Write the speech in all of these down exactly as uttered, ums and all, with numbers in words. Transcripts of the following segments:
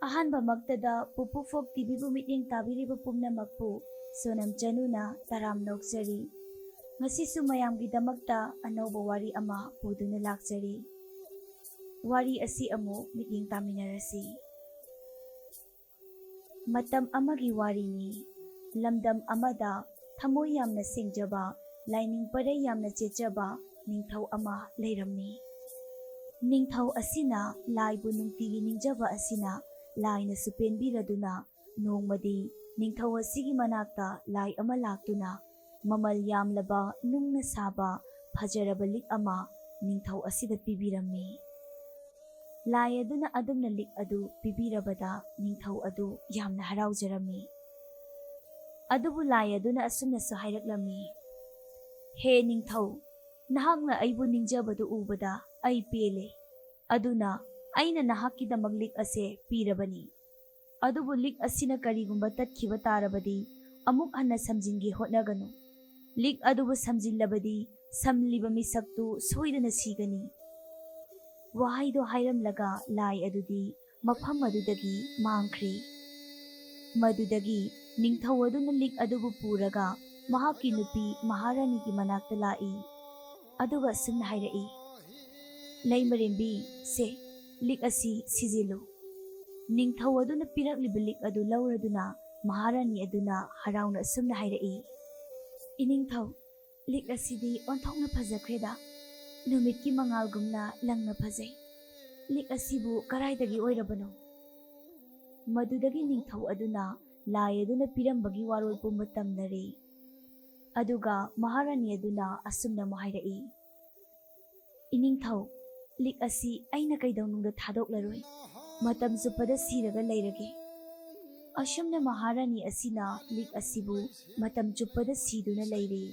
ꯑꯍꯥꯟꯕꯃꯛꯇꯗ ꯄꯨꯄꯨ ꯐꯣꯛ ꯇꯤꯚꯤꯕꯨ ꯃꯤꯠꯌꯦꯡ ꯇꯥꯕꯤꯔꯤꯕ ꯄꯨꯝꯅꯃꯛꯄꯨ ꯁꯣꯅꯝ ꯆꯅꯨꯅ ꯇꯔꯥꯝꯅ ꯑꯣꯛꯆꯔꯤ꯫ ꯉꯁꯤꯁꯨ ꯃꯌꯥꯝꯒꯤꯗꯃꯛꯇ ꯑꯅꯧꯕ ꯋꯥꯔꯤ ꯑꯃ ꯄꯨꯗꯨꯅ ꯂꯥꯛꯆꯔꯤ꯫ ꯋꯥꯔꯤ ꯑꯁꯤ ꯑꯃꯨꯛ ꯃꯤꯠꯌꯦꯡ ꯇꯥꯃꯤꯟꯅꯔꯁꯤ꯫ ꯃꯇꯝ ꯑꯃꯒꯤ ꯋꯥꯔꯤꯅꯤ꯫ ꯂꯝꯗꯝ ꯑꯃꯗ ꯊꯃꯣꯏ ꯌꯥꯝꯅ ꯁꯦꯡꯖꯕ, ꯂꯥꯏꯅꯤꯡ ꯄꯔꯩ ꯌꯥꯝꯅ ꯆꯦꯠꯆꯕ ꯅꯤꯡꯊꯧ ꯑꯃ ꯂꯩꯔꯝꯃꯤ꯫ ꯅꯤꯡꯊꯧ ꯑꯁꯤꯅ ꯂꯥꯏꯕꯨ ꯅꯨꯡꯇꯤꯒꯤ ꯅꯤꯡꯖꯕ ꯑꯁꯤꯅ ꯂꯥꯏꯅꯁꯨ ꯄꯦꯟꯕꯤꯔꯗꯨꯅ ꯅꯣꯡꯃꯗꯤ ꯅꯤꯡꯊꯧ ꯑꯁꯤꯒꯤ ꯃꯅꯥꯛꯇ ꯂꯥꯏ ꯑꯃ ꯂꯥꯛꯇꯨꯅ ꯃꯃꯜ ꯌꯥꯝꯂꯕ ꯅꯨꯡꯅ ꯁꯥꯕ ꯐꯖꯔꯕ ꯂꯤꯛ ꯑꯃ ꯅꯤꯡꯊꯧ ꯑꯁꯤꯗ ꯄꯤꯕꯤꯔꯝꯃꯤ꯫ ꯂꯥꯏ ꯑꯗꯨꯅ ꯑꯗꯨꯝꯅ ꯂꯤꯛ ꯑꯗꯨ ꯄꯤꯕꯤꯔꯕꯗ ꯅꯤꯡꯊꯧ ꯑꯗꯨ ꯌꯥꯝꯅ ꯍꯔꯥꯎꯖꯔꯝꯃꯤ꯫ ꯑꯗꯨꯕꯨ ꯂꯥꯏ ꯑꯗꯨꯅ ꯑꯁꯨꯝꯅꯁꯨ ꯍꯥꯏꯔꯛꯂꯝꯃꯤ, "ꯍꯦ ꯅꯤꯡꯊꯧ, ꯅꯍꯥꯛꯅ ꯑꯩꯕꯨ ꯅꯤꯡꯖꯕꯗꯨ ꯎꯕꯗ ꯑꯩ ꯄꯦꯜꯂꯦ꯫ ꯑꯗꯨꯅ ꯑꯩꯅ ꯅꯍꯥꯛꯀꯤꯗꯃꯛ ꯂꯤꯛ ꯑꯁꯦ ꯄꯤꯔꯕꯅꯤ꯫ ꯑꯗꯨꯕꯨ ꯂꯤꯛ ꯑꯁꯤꯅ ꯀꯔꯤꯒꯨꯝꯕ ꯇꯠꯈꯤꯕ ꯇꯥꯔꯕꯗꯤ ꯑꯃꯨꯛ ꯍꯟꯅ ꯁꯝꯖꯤꯟꯒꯦ ꯍꯣꯠꯅꯒꯅꯨ꯫ ꯂꯤꯛ ꯑꯗꯨꯕꯨ ꯁꯝꯖꯤꯜꯂꯕꯗꯤ ꯁꯝꯂꯤꯕ ꯃꯤꯁꯛꯇꯨ ꯁꯣꯏꯗꯅ ꯁꯤꯒꯅꯤ꯫" ꯋꯥꯍꯩꯗꯣ ꯍꯥꯏꯔꯝꯂꯒ ꯂꯥꯏ ꯑꯗꯨꯗꯤ ꯃꯐꯝ ꯑꯗꯨꯗꯒꯤ ꯃꯥꯡꯈ꯭ꯔꯦ꯫ ꯃꯗꯨꯗꯒꯤ ꯅꯤꯡꯊꯧ ꯑꯗꯨꯅ ꯂꯤꯛ ꯑꯗꯨꯕꯨ ꯄꯨꯔꯒ ꯃꯍꯥꯛꯀꯤ ꯅꯨꯄꯤ ꯃꯍꯥꯔꯥꯅꯤꯒꯤ ꯃꯅꯥꯛꯇ ꯂꯥꯛꯏ꯫ ꯑꯗꯨꯒ ꯑꯁꯨꯝꯅ ꯍꯥꯏꯔꯛꯏ, "ꯂꯩꯃꯔꯦꯝꯕꯤ, ꯁꯦ, ꯂꯤꯛ ꯑꯁꯤ ꯁꯤꯖꯤꯜꯂꯨ꯫" ꯅꯤꯡꯊꯧ ꯑꯗꯨꯅ ꯄꯤꯔꯛꯂꯤꯕ ꯂꯤꯛ ꯑꯗꯨ ꯂꯧꯔꯗꯨꯅ ꯃꯍꯥꯔꯥꯅꯤ ꯑꯗꯨꯅ ꯍꯔꯥꯎꯅ ꯑꯁꯨꯝꯅ ꯍꯥꯏꯔꯛꯏ, "ꯏꯅꯤꯡꯊꯧ, ꯂꯤꯛ ꯑꯁꯤꯗꯤ ꯑꯣꯟꯊꯣꯛꯅ ꯐꯖꯈ꯭ꯔꯦꯗ꯫ ꯅꯨꯃꯤꯠꯀꯤ ꯃꯉꯥꯜꯒꯨꯝꯅ ꯂꯪꯅ ꯐꯖꯩ꯫ ꯂꯤꯛ ꯑꯁꯤꯕꯨ ꯀꯗꯥꯏꯗꯒꯤ ꯑꯣꯏꯔꯕꯅꯣ?" ꯃꯗꯨꯗꯒꯤ ꯅꯤꯡꯊꯧ ꯑꯗꯨꯅ ꯂꯥꯏ ꯑꯗꯨꯅ ꯄꯤꯔꯝꯕꯒꯤ ꯋꯥꯔꯣꯜ ꯄꯨꯝꯕ ꯇꯝꯅꯔꯦ꯫ ꯑꯗꯨꯒ ꯃꯍꯥꯔꯥꯅꯤ ꯑꯗꯨꯅ ꯑꯁꯨꯝꯅ ꯑꯃꯨꯛ ꯍꯥꯏꯔꯛꯏ, "ꯏꯅꯤꯡꯊꯧ, ꯂꯤꯛ ꯑꯁꯤ ꯑꯩꯅ ꯀꯩꯗꯧꯅꯨꯡꯗ ꯊꯥꯗꯣꯛꯂꯔꯣꯏ꯫ ꯃꯇꯝ ꯆꯨꯞꯄꯗ ꯁꯤꯔꯒ ꯂꯩꯔꯒꯦ꯫" ꯑꯁꯨꯝꯅ ꯃꯍꯥꯔꯥꯅꯤ ꯑꯁꯤꯅ ꯂꯤꯛ ꯑꯁꯤꯕꯨ ꯃꯇꯝ ꯆꯨꯞꯄꯗ ꯁꯤꯗꯨꯅ ꯂꯩꯔꯦ꯫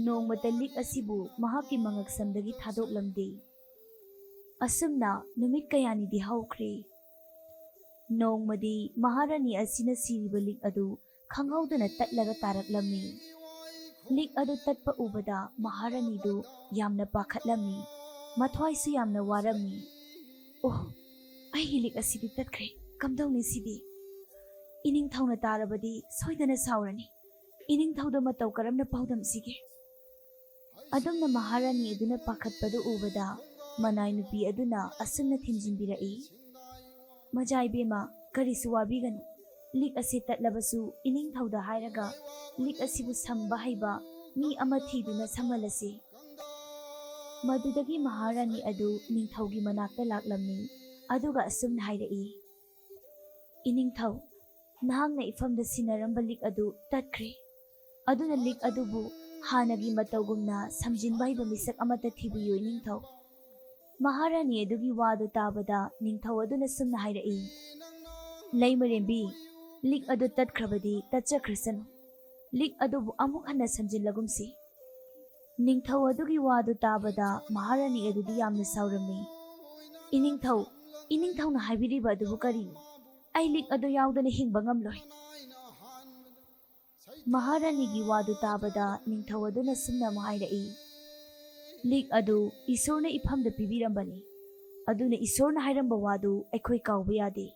ꯅꯣꯡꯃꯇ ꯂꯤꯛ ꯑꯁꯤꯕꯨ ꯃꯍꯥꯛꯀꯤ ꯃꯉꯛꯁꯝꯗꯒꯤ ꯊꯥꯗꯣꯛꯂꯝꯗꯦ꯫ ꯑꯁꯨꯝꯅ ꯅꯨꯃꯤꯠ ꯀꯌꯥꯅꯤꯗꯤ ꯍꯧꯈ꯭ꯔꯦ꯫ ꯅꯣꯡꯃꯗꯤ ꯃꯍꯥꯔꯥꯅꯤ ꯑꯁꯤꯅ ꯁꯤꯔꯤꯕ ꯂꯤꯛ ꯑꯗꯨ ꯈꯪꯍꯧꯗꯅ ꯇꯠꯂꯒ ꯇꯥꯔꯛꯂꯝꯃꯤ꯫ ꯂꯤꯛ ꯑꯗꯨ ꯇꯠꯄ ꯎꯕꯗ ꯃꯍꯥꯔꯥꯅꯤꯗꯨ ꯌꯥꯝꯅ ꯄꯥꯈꯠꯂꯝꯃꯤ꯫ ꯃꯊ꯭ꯋꯥꯏꯁꯨ ꯌꯥꯝꯅ ꯋꯥꯔꯝꯃꯤ꯫ "ꯑꯣꯍ, "ꯑꯩꯒꯤ ꯂꯤꯛ ꯑꯁꯤꯗꯤ ꯇꯠꯈ꯭ꯔꯦ꯫ ꯀꯝꯗꯧꯅꯤ ꯁꯤꯗꯤ? ꯏꯅꯤꯡꯊꯧꯅ ꯇꯥꯔꯕꯗꯤ ꯁꯣꯏꯗꯅ ꯁꯥꯎꯔꯅꯤ꯫ ꯏꯅꯤꯡꯊꯧꯗ ꯃꯇꯧ ꯀꯔꯝꯅ ꯄꯥꯎꯗꯝꯁꯤꯒꯦ?" ꯑꯗꯨꯝꯅ ꯃꯍꯥꯔꯥꯅꯤ ꯑꯗꯨꯅ ꯄꯥꯈꯠꯄꯗꯨ ꯎꯕꯗ, ꯃꯅꯥꯏ ꯅꯨꯄꯤ ꯑꯗꯨꯅ ꯑꯁꯨꯝꯅ ꯊꯦꯝꯖꯤꯟꯕꯤꯔꯛꯏ, "ꯃꯖꯥ ꯏꯕꯦꯝꯃ, ꯀꯔꯤꯁꯨ ꯋꯥꯕꯤꯒꯅꯨ꯫ ꯂꯤꯛ ꯑꯁꯤ ꯇꯠꯂꯕꯁꯨ ꯏꯅꯤꯡꯊꯧꯗ ꯍꯥꯏꯔꯒ ꯂꯤꯛ ꯑꯁꯤꯕꯨ ꯁꯝꯕ ꯍꯩꯕ ꯃꯤ ꯑꯃ ꯊꯤꯗꯨꯅ ꯁꯝꯍꯜꯂꯁꯤ꯫" ꯃꯗꯨꯗꯒꯤ ꯃꯍꯥꯔꯥꯅꯤ ꯑꯗꯨ ꯅꯤꯡꯊꯧꯒꯤ ꯃꯅꯥꯛꯇ ꯂꯥꯛꯂꯝꯃꯤ, ꯑꯗꯨꯒ ꯑꯁꯨꯝꯅ ꯍꯥꯏꯔꯛꯏ, "ꯏꯅꯤꯡꯊꯧ, ꯅꯍꯥꯛꯅ ꯏꯐꯝꯗ ꯁꯤꯟꯅꯔꯝꯕ ꯂꯤꯛ ꯑꯗꯨ ꯇꯠꯈ꯭ꯔꯦ꯫ ꯑꯗꯨꯅ ꯂꯤꯛ ꯑꯗꯨꯕꯨ ꯍꯥꯟꯅꯒꯤ ꯃꯇꯧꯒꯨꯝꯅ ꯁꯝꯖꯤꯟꯕ ꯍꯩꯕ ꯃꯤꯁꯛ ꯑꯃꯠꯇ ꯊꯤꯕꯤꯌꯨ, ꯏꯅꯤꯡꯊꯧ꯫" ꯃꯍꯥꯔꯥꯅꯤ ꯑꯗꯨꯒꯤ ꯋꯥꯗꯨ ꯇꯥꯕꯗ ꯅꯤꯡꯊꯧ ꯑꯗꯨꯅ ꯁꯨꯝꯅ ꯍꯥꯏꯔꯛꯏ, "ꯂꯩꯃꯔꯦꯝꯕꯤ, ꯂꯤꯛ ꯑꯗꯨ ꯇꯠꯈ꯭ꯔꯕꯗꯤ ꯇꯠꯆꯈ꯭ꯔꯁꯅꯨ꯫ ꯂꯤꯛ ꯑꯗꯨꯕꯨ ꯑꯃꯨꯛ ꯍꯟꯅ ꯁꯝꯖꯤꯜꯂꯒꯨꯝꯁꯤ꯫" ꯅꯤꯡꯊꯧ ꯑꯗꯨꯒꯤ ꯋꯥꯗꯨ ꯇꯥꯕꯗ ꯃꯍꯥꯔꯥꯅꯤ ꯑꯗꯨꯗꯤ ꯌꯥꯝꯅ ꯁꯥꯎꯔꯝꯃꯤ꯫ "ꯏꯅꯤꯡꯊꯧ, ꯏꯅꯤꯡꯊꯧꯅ ꯍꯥꯏꯕꯤꯔꯤꯕ ꯑꯗꯨꯕꯨ ꯀꯔꯤꯅꯣ? ꯑꯩ ꯂꯤꯛ ꯑꯗꯨ ꯌꯥꯎꯗꯅ ꯍꯤꯡꯕ ꯉꯝꯂꯣꯏ꯫" ꯃꯍꯥꯔꯥꯅꯤꯒꯤ ꯋꯥꯗꯨ ꯇꯥꯕꯗ ꯅꯤꯡꯊꯧ ꯑꯗꯨꯅ ꯁꯨꯝꯅ ꯑꯃꯨꯛ ꯍꯥꯏꯔꯛꯏ, "ꯂꯤꯛ ꯑꯗꯨ ꯏꯁꯣꯔꯅ ꯏꯐꯝꯗ ꯄꯤꯕꯤꯔꯝꯕꯅꯤ꯫ ꯑꯗꯨꯅ ꯏꯁꯣꯔꯅ ꯍꯥꯏꯔꯝꯕ ꯋꯥꯗꯨ ꯑꯩꯈꯣꯏ ꯀꯥꯎꯕ ꯌꯥꯗꯦ꯫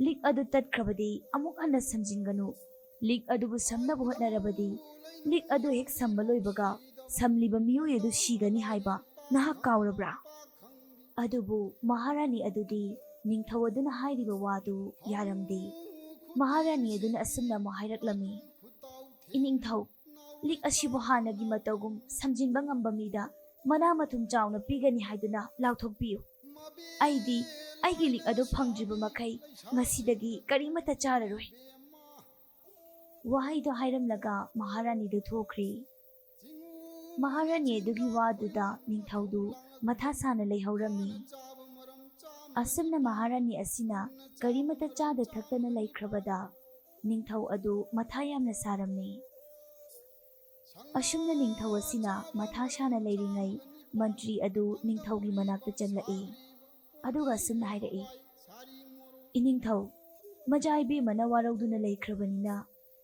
ꯂꯤꯛ ꯑꯗꯨ ꯇꯠꯈ꯭ꯔꯕꯗꯤ ꯑꯃꯨꯛ ꯍꯟꯅ ꯁꯝꯖꯤꯟꯒꯅꯨ꯫ ꯂꯤꯛ ꯑꯗꯨꯕꯨ ꯁꯝꯅꯕ ꯍꯣꯠꯅꯔꯕꯗꯤ, ꯂꯤꯛ ꯑꯗꯨ ꯍꯦꯛ ꯁꯝꯕ ꯂꯣꯏꯕꯒ ꯁꯝꯂꯤꯕ ꯃꯤꯑꯣꯏ ꯑꯗꯨ ꯁꯤꯒꯅꯤ ꯍꯥꯏꯕ ꯅꯍꯥꯛ ꯀꯥꯎꯔꯕ꯭ꯔꯥ?" ꯑꯗꯨꯕꯨ ꯃꯍꯥꯔꯥꯅꯤ ꯑꯗꯨꯗꯤ ꯅꯤꯡꯊꯧ ꯑꯗꯨꯅ ꯍꯥꯏꯔꯤꯕ ꯋꯥꯗꯨ ꯌꯥꯔꯝꯗꯦ꯫ ꯃꯍꯥꯔꯥꯅꯤ ꯑꯗꯨꯅ ꯑꯁꯨꯝꯅ ꯑꯃꯨꯛ ꯍꯥꯏꯔꯛꯂꯝꯃꯤ, "ꯏꯅꯤꯡꯊꯧ, ꯂꯤꯛ ꯑꯁꯤꯕꯨ ꯍꯥꯟꯅꯒꯤ ꯃꯇꯧꯒꯨꯝ ꯁꯝꯖꯤꯟꯕ ꯉꯝꯕ ꯃꯤꯗ ꯃꯅꯥ ꯃꯊꯨꯝ ꯆꯥꯎꯅ ꯄꯤꯒꯅꯤ ꯍꯥꯏꯗꯨꯅ ꯂꯥꯎꯊꯣꯛꯄꯤꯌꯨ꯫ ꯑꯩꯗꯤ ꯑꯩꯒꯤ ꯂꯤꯛ ꯑꯗꯨ ꯐꯪꯗ꯭ꯔꯤꯕ ꯃꯈꯩ ꯉꯁꯤꯗꯒꯤ ꯀꯔꯤꯃꯠꯇ ꯆꯥꯔꯔꯣꯏ꯫" ꯋꯥꯍꯩꯗꯨ ꯍꯥꯏꯔꯝꯂꯒ ꯃꯍꯥꯔꯥꯅꯤꯗꯨ ꯊꯣꯛꯈ꯭ꯔꯦ꯫ ꯃꯍꯥꯔꯥꯅꯤ ꯑꯗꯨꯒꯤ ꯋꯥꯗꯨꯗ ꯅꯤꯡꯊꯧꯗꯨ ꯃꯊꯥ ꯁꯥꯅ ꯂꯩꯍꯧꯔꯝꯃꯤ꯫ ꯑꯁꯨꯝꯅ ꯃꯍꯥꯔꯥꯅꯤ ꯑꯁꯤꯅ ꯀꯔꯤꯃꯠꯇ ꯆꯥꯗ ꯊꯛꯇꯅ ꯂꯩꯈ꯭ꯔꯕꯗ ꯅꯤꯡꯊꯧ ꯑꯗꯨ ꯃꯊꯥ ꯌꯥꯝꯅ ꯁꯥꯔꯝꯃꯤ꯫ ꯑꯁꯨꯝꯅ ꯅꯤꯡꯊꯧ ꯑꯁꯤꯅ ꯃꯊꯥ ꯁꯥꯅ ꯂꯩꯔꯤꯉꯩ ꯃꯟꯇ꯭ꯔꯤ ꯑꯗꯨ ꯅꯤꯡꯊꯧꯒꯤ ꯃꯅꯥꯛꯇ ꯆꯪꯂꯛꯏ꯫ ꯑꯗꯨꯒ ꯑꯁꯨꯝꯅ ꯍꯥꯏꯔꯛꯏ, "ꯏꯅꯤꯡꯊꯧ, ꯃꯖꯥ ꯏꯕꯦꯝꯃꯅ ꯋꯥꯔꯧꯗꯨꯅ ꯂꯩꯈ꯭ꯔꯕꯅꯤꯅ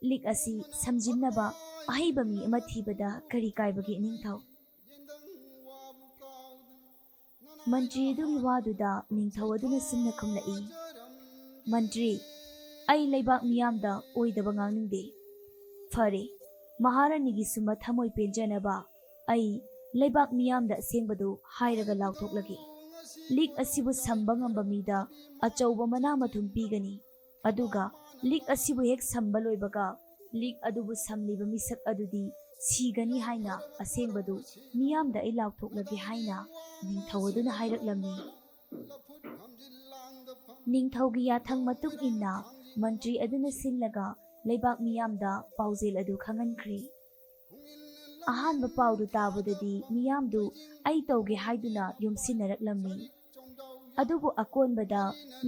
ꯂꯤꯛ ꯑꯁꯤ ꯁꯝꯖꯤꯟꯅꯕ ꯑꯍꯩꯕ ꯃꯤ ꯑꯃ ꯊꯤꯕꯗ ꯀꯔꯤ ꯀꯥꯏꯕꯒꯦ ꯏꯅꯤꯡꯊꯧ?" ꯃꯟꯇ꯭ꯔꯤ ꯑꯗꯨꯒꯤ ꯋꯥꯗꯨꯗ ꯅꯤꯡꯊꯧ ꯑꯗꯨꯅ ꯁꯨꯝꯅ ꯈꯨꯝꯂꯛꯏ, "ꯃꯟꯇ꯭ꯔꯤ, ꯑꯩ ꯂꯩꯕꯥꯛ ꯃꯤꯌꯥꯝꯗ ꯑꯣꯏꯗꯕ ꯉꯥꯡꯅꯤꯡꯗꯦ꯫ ꯐꯔꯦ, ꯃꯍꯥꯔꯥꯅꯤꯒꯤꯁꯨ ꯃꯊꯃꯣꯏ ꯄꯦꯟꯖꯅꯕ ꯑꯩ ꯂꯩꯕꯥꯛ ꯃꯤꯌꯥꯝꯗ ꯑꯁꯦꯡꯕꯗꯨ ꯍꯥꯏꯔꯒ ꯂꯥꯎꯊꯣꯛꯂꯒꯦ꯫ ꯂꯤꯛ ꯑꯁꯤꯕꯨ ꯁꯝꯕ ꯉꯝꯕ ꯃꯤꯗ ꯑꯆꯧꯕ ꯃꯅꯥ ꯃꯊꯨꯝ ꯄꯤꯒꯅꯤ꯫ ꯑꯗꯨꯒ ꯂꯤꯛ ꯑꯁꯤꯕꯨ ꯍꯦꯛ ꯁꯝꯕ ꯂꯣꯏꯕꯒ ꯂꯤꯛ ꯑꯗꯨꯕꯨ ꯁꯝꯂꯤꯕ ꯃꯤꯁꯛ ꯑꯗꯨꯗꯤ ꯁꯤꯒꯅꯤ ꯍꯥꯏꯅ ꯑꯁꯦꯡꯕꯗꯨ ꯃꯤꯌꯥꯝꯗ ꯑꯩ ꯂꯥꯎꯊꯣꯛꯂꯒꯦ" ꯍꯥꯏꯅ ꯅꯤꯡꯊꯧ ꯑꯗꯨꯅ ꯍꯥꯏꯔꯛꯂꯝꯃꯤ꯫ ꯅꯤꯡꯊꯧꯒꯤ ꯌꯥꯊꯪ ꯃꯇꯨꯡ ꯏꯟꯅ ꯃꯟꯇ꯭ꯔꯤ ꯑꯗꯨꯅ ꯁꯤꯜꯂꯒ ꯂꯩꯕꯥꯛ ꯃꯤꯌꯥꯝꯗ ꯄꯥꯎꯖꯦꯜ ꯑꯗꯨ ꯈꯪꯍꯟꯈ꯭ꯔꯦ꯫ ꯑꯍꯥꯟꯕ ꯄꯥꯎꯗꯨ ꯇꯥꯕꯗꯗꯤ ꯃꯤꯌꯥꯝꯗꯨ "ꯑꯩ ꯇꯧꯒꯦ" ꯍꯥꯏꯗꯨꯅ ꯌꯣꯝꯁꯤꯟꯅꯔꯛꯂꯝꯃꯤ꯫ ꯑꯗꯨꯕꯨ ꯑꯀꯣꯟꯕꯗ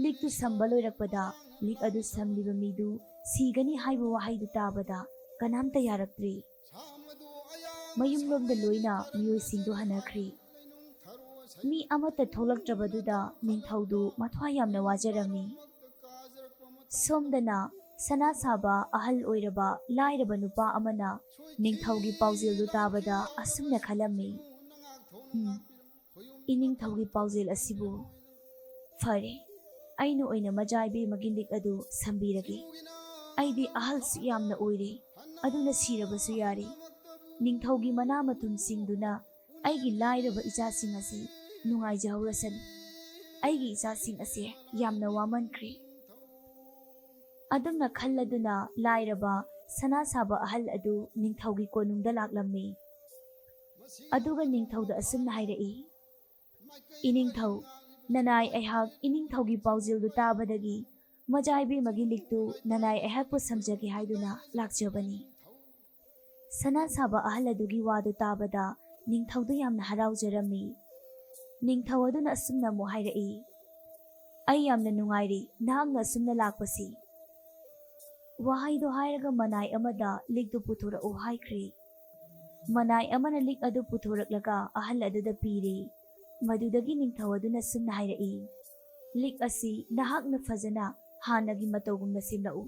ꯂꯤꯛꯇꯨ ꯁꯝꯕ ꯂꯣꯏꯔꯛꯄꯗ ꯂꯤꯛ ꯑꯗꯨ ꯁꯝꯂꯤꯕ ꯃꯤꯗꯨ ꯁꯤꯒꯅꯤ ꯍꯥꯏꯕ ꯋꯥꯍꯩꯗꯨ ꯇꯥꯕꯗ ꯀꯅꯥꯝꯇ ꯌꯥꯔꯛꯇ꯭ꯔꯦ꯫ ꯃꯌꯨꯝꯂꯣꯝꯗ ꯂꯣꯏꯅ ꯃꯤꯑꯣꯏꯁꯤꯡꯗꯨ ꯍꯟꯅꯈ꯭ꯔꯦ꯫ ꯃꯤ ꯑꯃꯠꯇ ꯊꯣꯛꯂꯛꯇ꯭ꯔꯕꯗꯨꯗ ꯅꯤꯡꯊꯧꯗꯨ ꯃꯊ꯭ꯋꯥꯏ ꯌꯥꯝꯅ ꯋꯥꯖꯔꯝꯃꯤ꯫ ꯁꯣꯝꯗꯅ ꯁꯅꯥ ꯁꯥꯕ ꯑꯍꯜ ꯑꯣꯏꯔꯕ ꯂꯥꯏꯔꯕ ꯅꯨꯄꯥ ꯑꯃꯅ ꯅꯤꯡꯊꯧꯒꯤ ꯄꯥꯎꯖꯦꯜꯗꯨ ꯇꯥꯕꯗ ꯑꯁꯨꯝꯅ ꯈꯜꯂꯝꯃꯤ, "ꯎꯝ, ꯏꯅꯤꯡꯊꯧꯒꯤ ꯄꯥꯎꯖꯦꯜ ꯑꯁꯤꯕꯨ꯫ ꯐꯔꯦ, ꯑꯩꯅ ꯑꯣꯏꯅ ꯃꯖꯥ ꯏꯕꯦꯝꯃꯒꯤ ꯂꯤꯛ ꯑꯗꯨ ꯁꯝꯕꯤꯔꯒꯦ꯫ ꯑꯩꯗꯤ ꯑꯍꯜꯁꯨ ꯌꯥꯝꯅ ꯑꯣꯏꯔꯦ, ꯑꯗꯨꯅ ꯁꯤꯔꯕꯁꯨ ꯌꯥꯔꯦ꯫ ꯅꯤꯡꯊꯧꯒꯤ ꯃꯅꯥ ꯃꯊꯨꯝꯁꯤꯡꯗꯨꯅ ꯑꯩꯒꯤ ꯂꯥꯏꯔꯕ ꯏꯆꯥꯁꯤꯡ ꯑꯁꯤ ꯅꯨꯡꯉꯥꯏꯖꯍꯧꯔꯁꯅꯨ꯫ ꯑꯩꯒꯤ ꯏꯆꯥꯁꯤꯡ ꯑꯁꯦ ꯌꯥꯝꯅ ꯋꯥꯃꯟꯈ꯭ꯔꯦ"꯫ ꯑꯗꯨꯝꯅ ꯈꯜꯂꯗꯨꯅ ꯂꯥꯏꯔꯕ ꯁꯅꯥ ꯁꯥꯕ ꯑꯍꯜ ꯑꯗꯨ ꯅꯤꯡꯊꯧꯒꯤ ꯀꯣꯅꯨꯡꯗ ꯂꯥꯛꯂꯝꯃꯤ꯫ ꯑꯗꯨꯒ ꯅꯤꯡꯊꯧꯗ ꯑꯁꯨꯝꯅ ꯍꯥꯏꯔꯛꯏ, "ꯏꯅꯤꯡꯊꯧ, ꯅꯅꯥꯏ ꯑꯩꯍꯥꯛ ꯏꯅꯤꯡꯊꯧꯒꯤ ꯄꯥꯎꯖꯦꯜꯗꯨ ꯇꯥꯕꯗꯒꯤ ꯃꯖꯥ ꯏꯕꯦꯝꯃꯒꯤ ꯂꯤꯛꯇꯨ ꯅꯅꯥꯏ ꯑꯩꯍꯥꯛꯄꯨ ꯁꯝꯖꯒꯦ ꯍꯥꯏꯗꯨꯅ ꯂꯥꯛꯆꯕꯅꯤ"꯫ ꯁꯅꯥ ꯁꯥꯕ ꯑꯍꯜ ꯑꯗꯨꯒꯤ ꯋꯥꯗꯨ ꯇꯥꯕꯗ ꯅꯤꯡꯊꯧꯗꯨ ꯌꯥꯝꯅ ꯍꯔꯥꯎꯖꯔꯝꯃꯤ꯫ ꯅꯤꯡꯊꯧ ꯑꯗꯨꯅ ꯑꯁꯨꯝꯅ ꯑꯃꯨꯛ ꯍꯥꯏꯔꯛꯏ, "ꯑꯩ ꯌꯥꯝꯅ ꯅꯨꯡꯉꯥꯏꯔꯤ ꯅꯍꯥꯛꯅ ꯑꯁꯨꯝꯅ ꯂꯥꯛꯄꯁꯤ"꯫ ꯋꯥꯍꯩꯗꯨ ꯍꯥꯏꯔꯒ ꯃꯅꯥꯏ ꯑꯃꯗ ꯂꯤꯛꯇꯨ ꯄꯨꯊꯣꯔꯛꯎ ꯍꯥꯏꯈ꯭ꯔꯦ꯫ ꯃꯅꯥꯏ ꯑꯃꯅ ꯂꯤꯛ ꯑꯗꯨ ꯄꯨꯊꯣꯔꯛꯂꯒ ꯑꯍꯜ ꯑꯗꯨꯗ ꯄꯤꯔꯦ꯫ ꯃꯗꯨꯗꯒꯤ ꯅꯤꯡꯊꯧ ꯑꯗꯨꯅ ꯁꯨꯝꯅ ꯍꯥꯏꯔꯛꯏ, "ꯂꯤꯛ ꯑꯁꯤ ꯅꯍꯥꯛꯅ ꯐꯖꯅ ꯍꯥꯟꯅꯒꯤ ꯃꯇꯧꯒꯨꯝꯅ ꯁꯦꯝꯂꯛꯎ꯫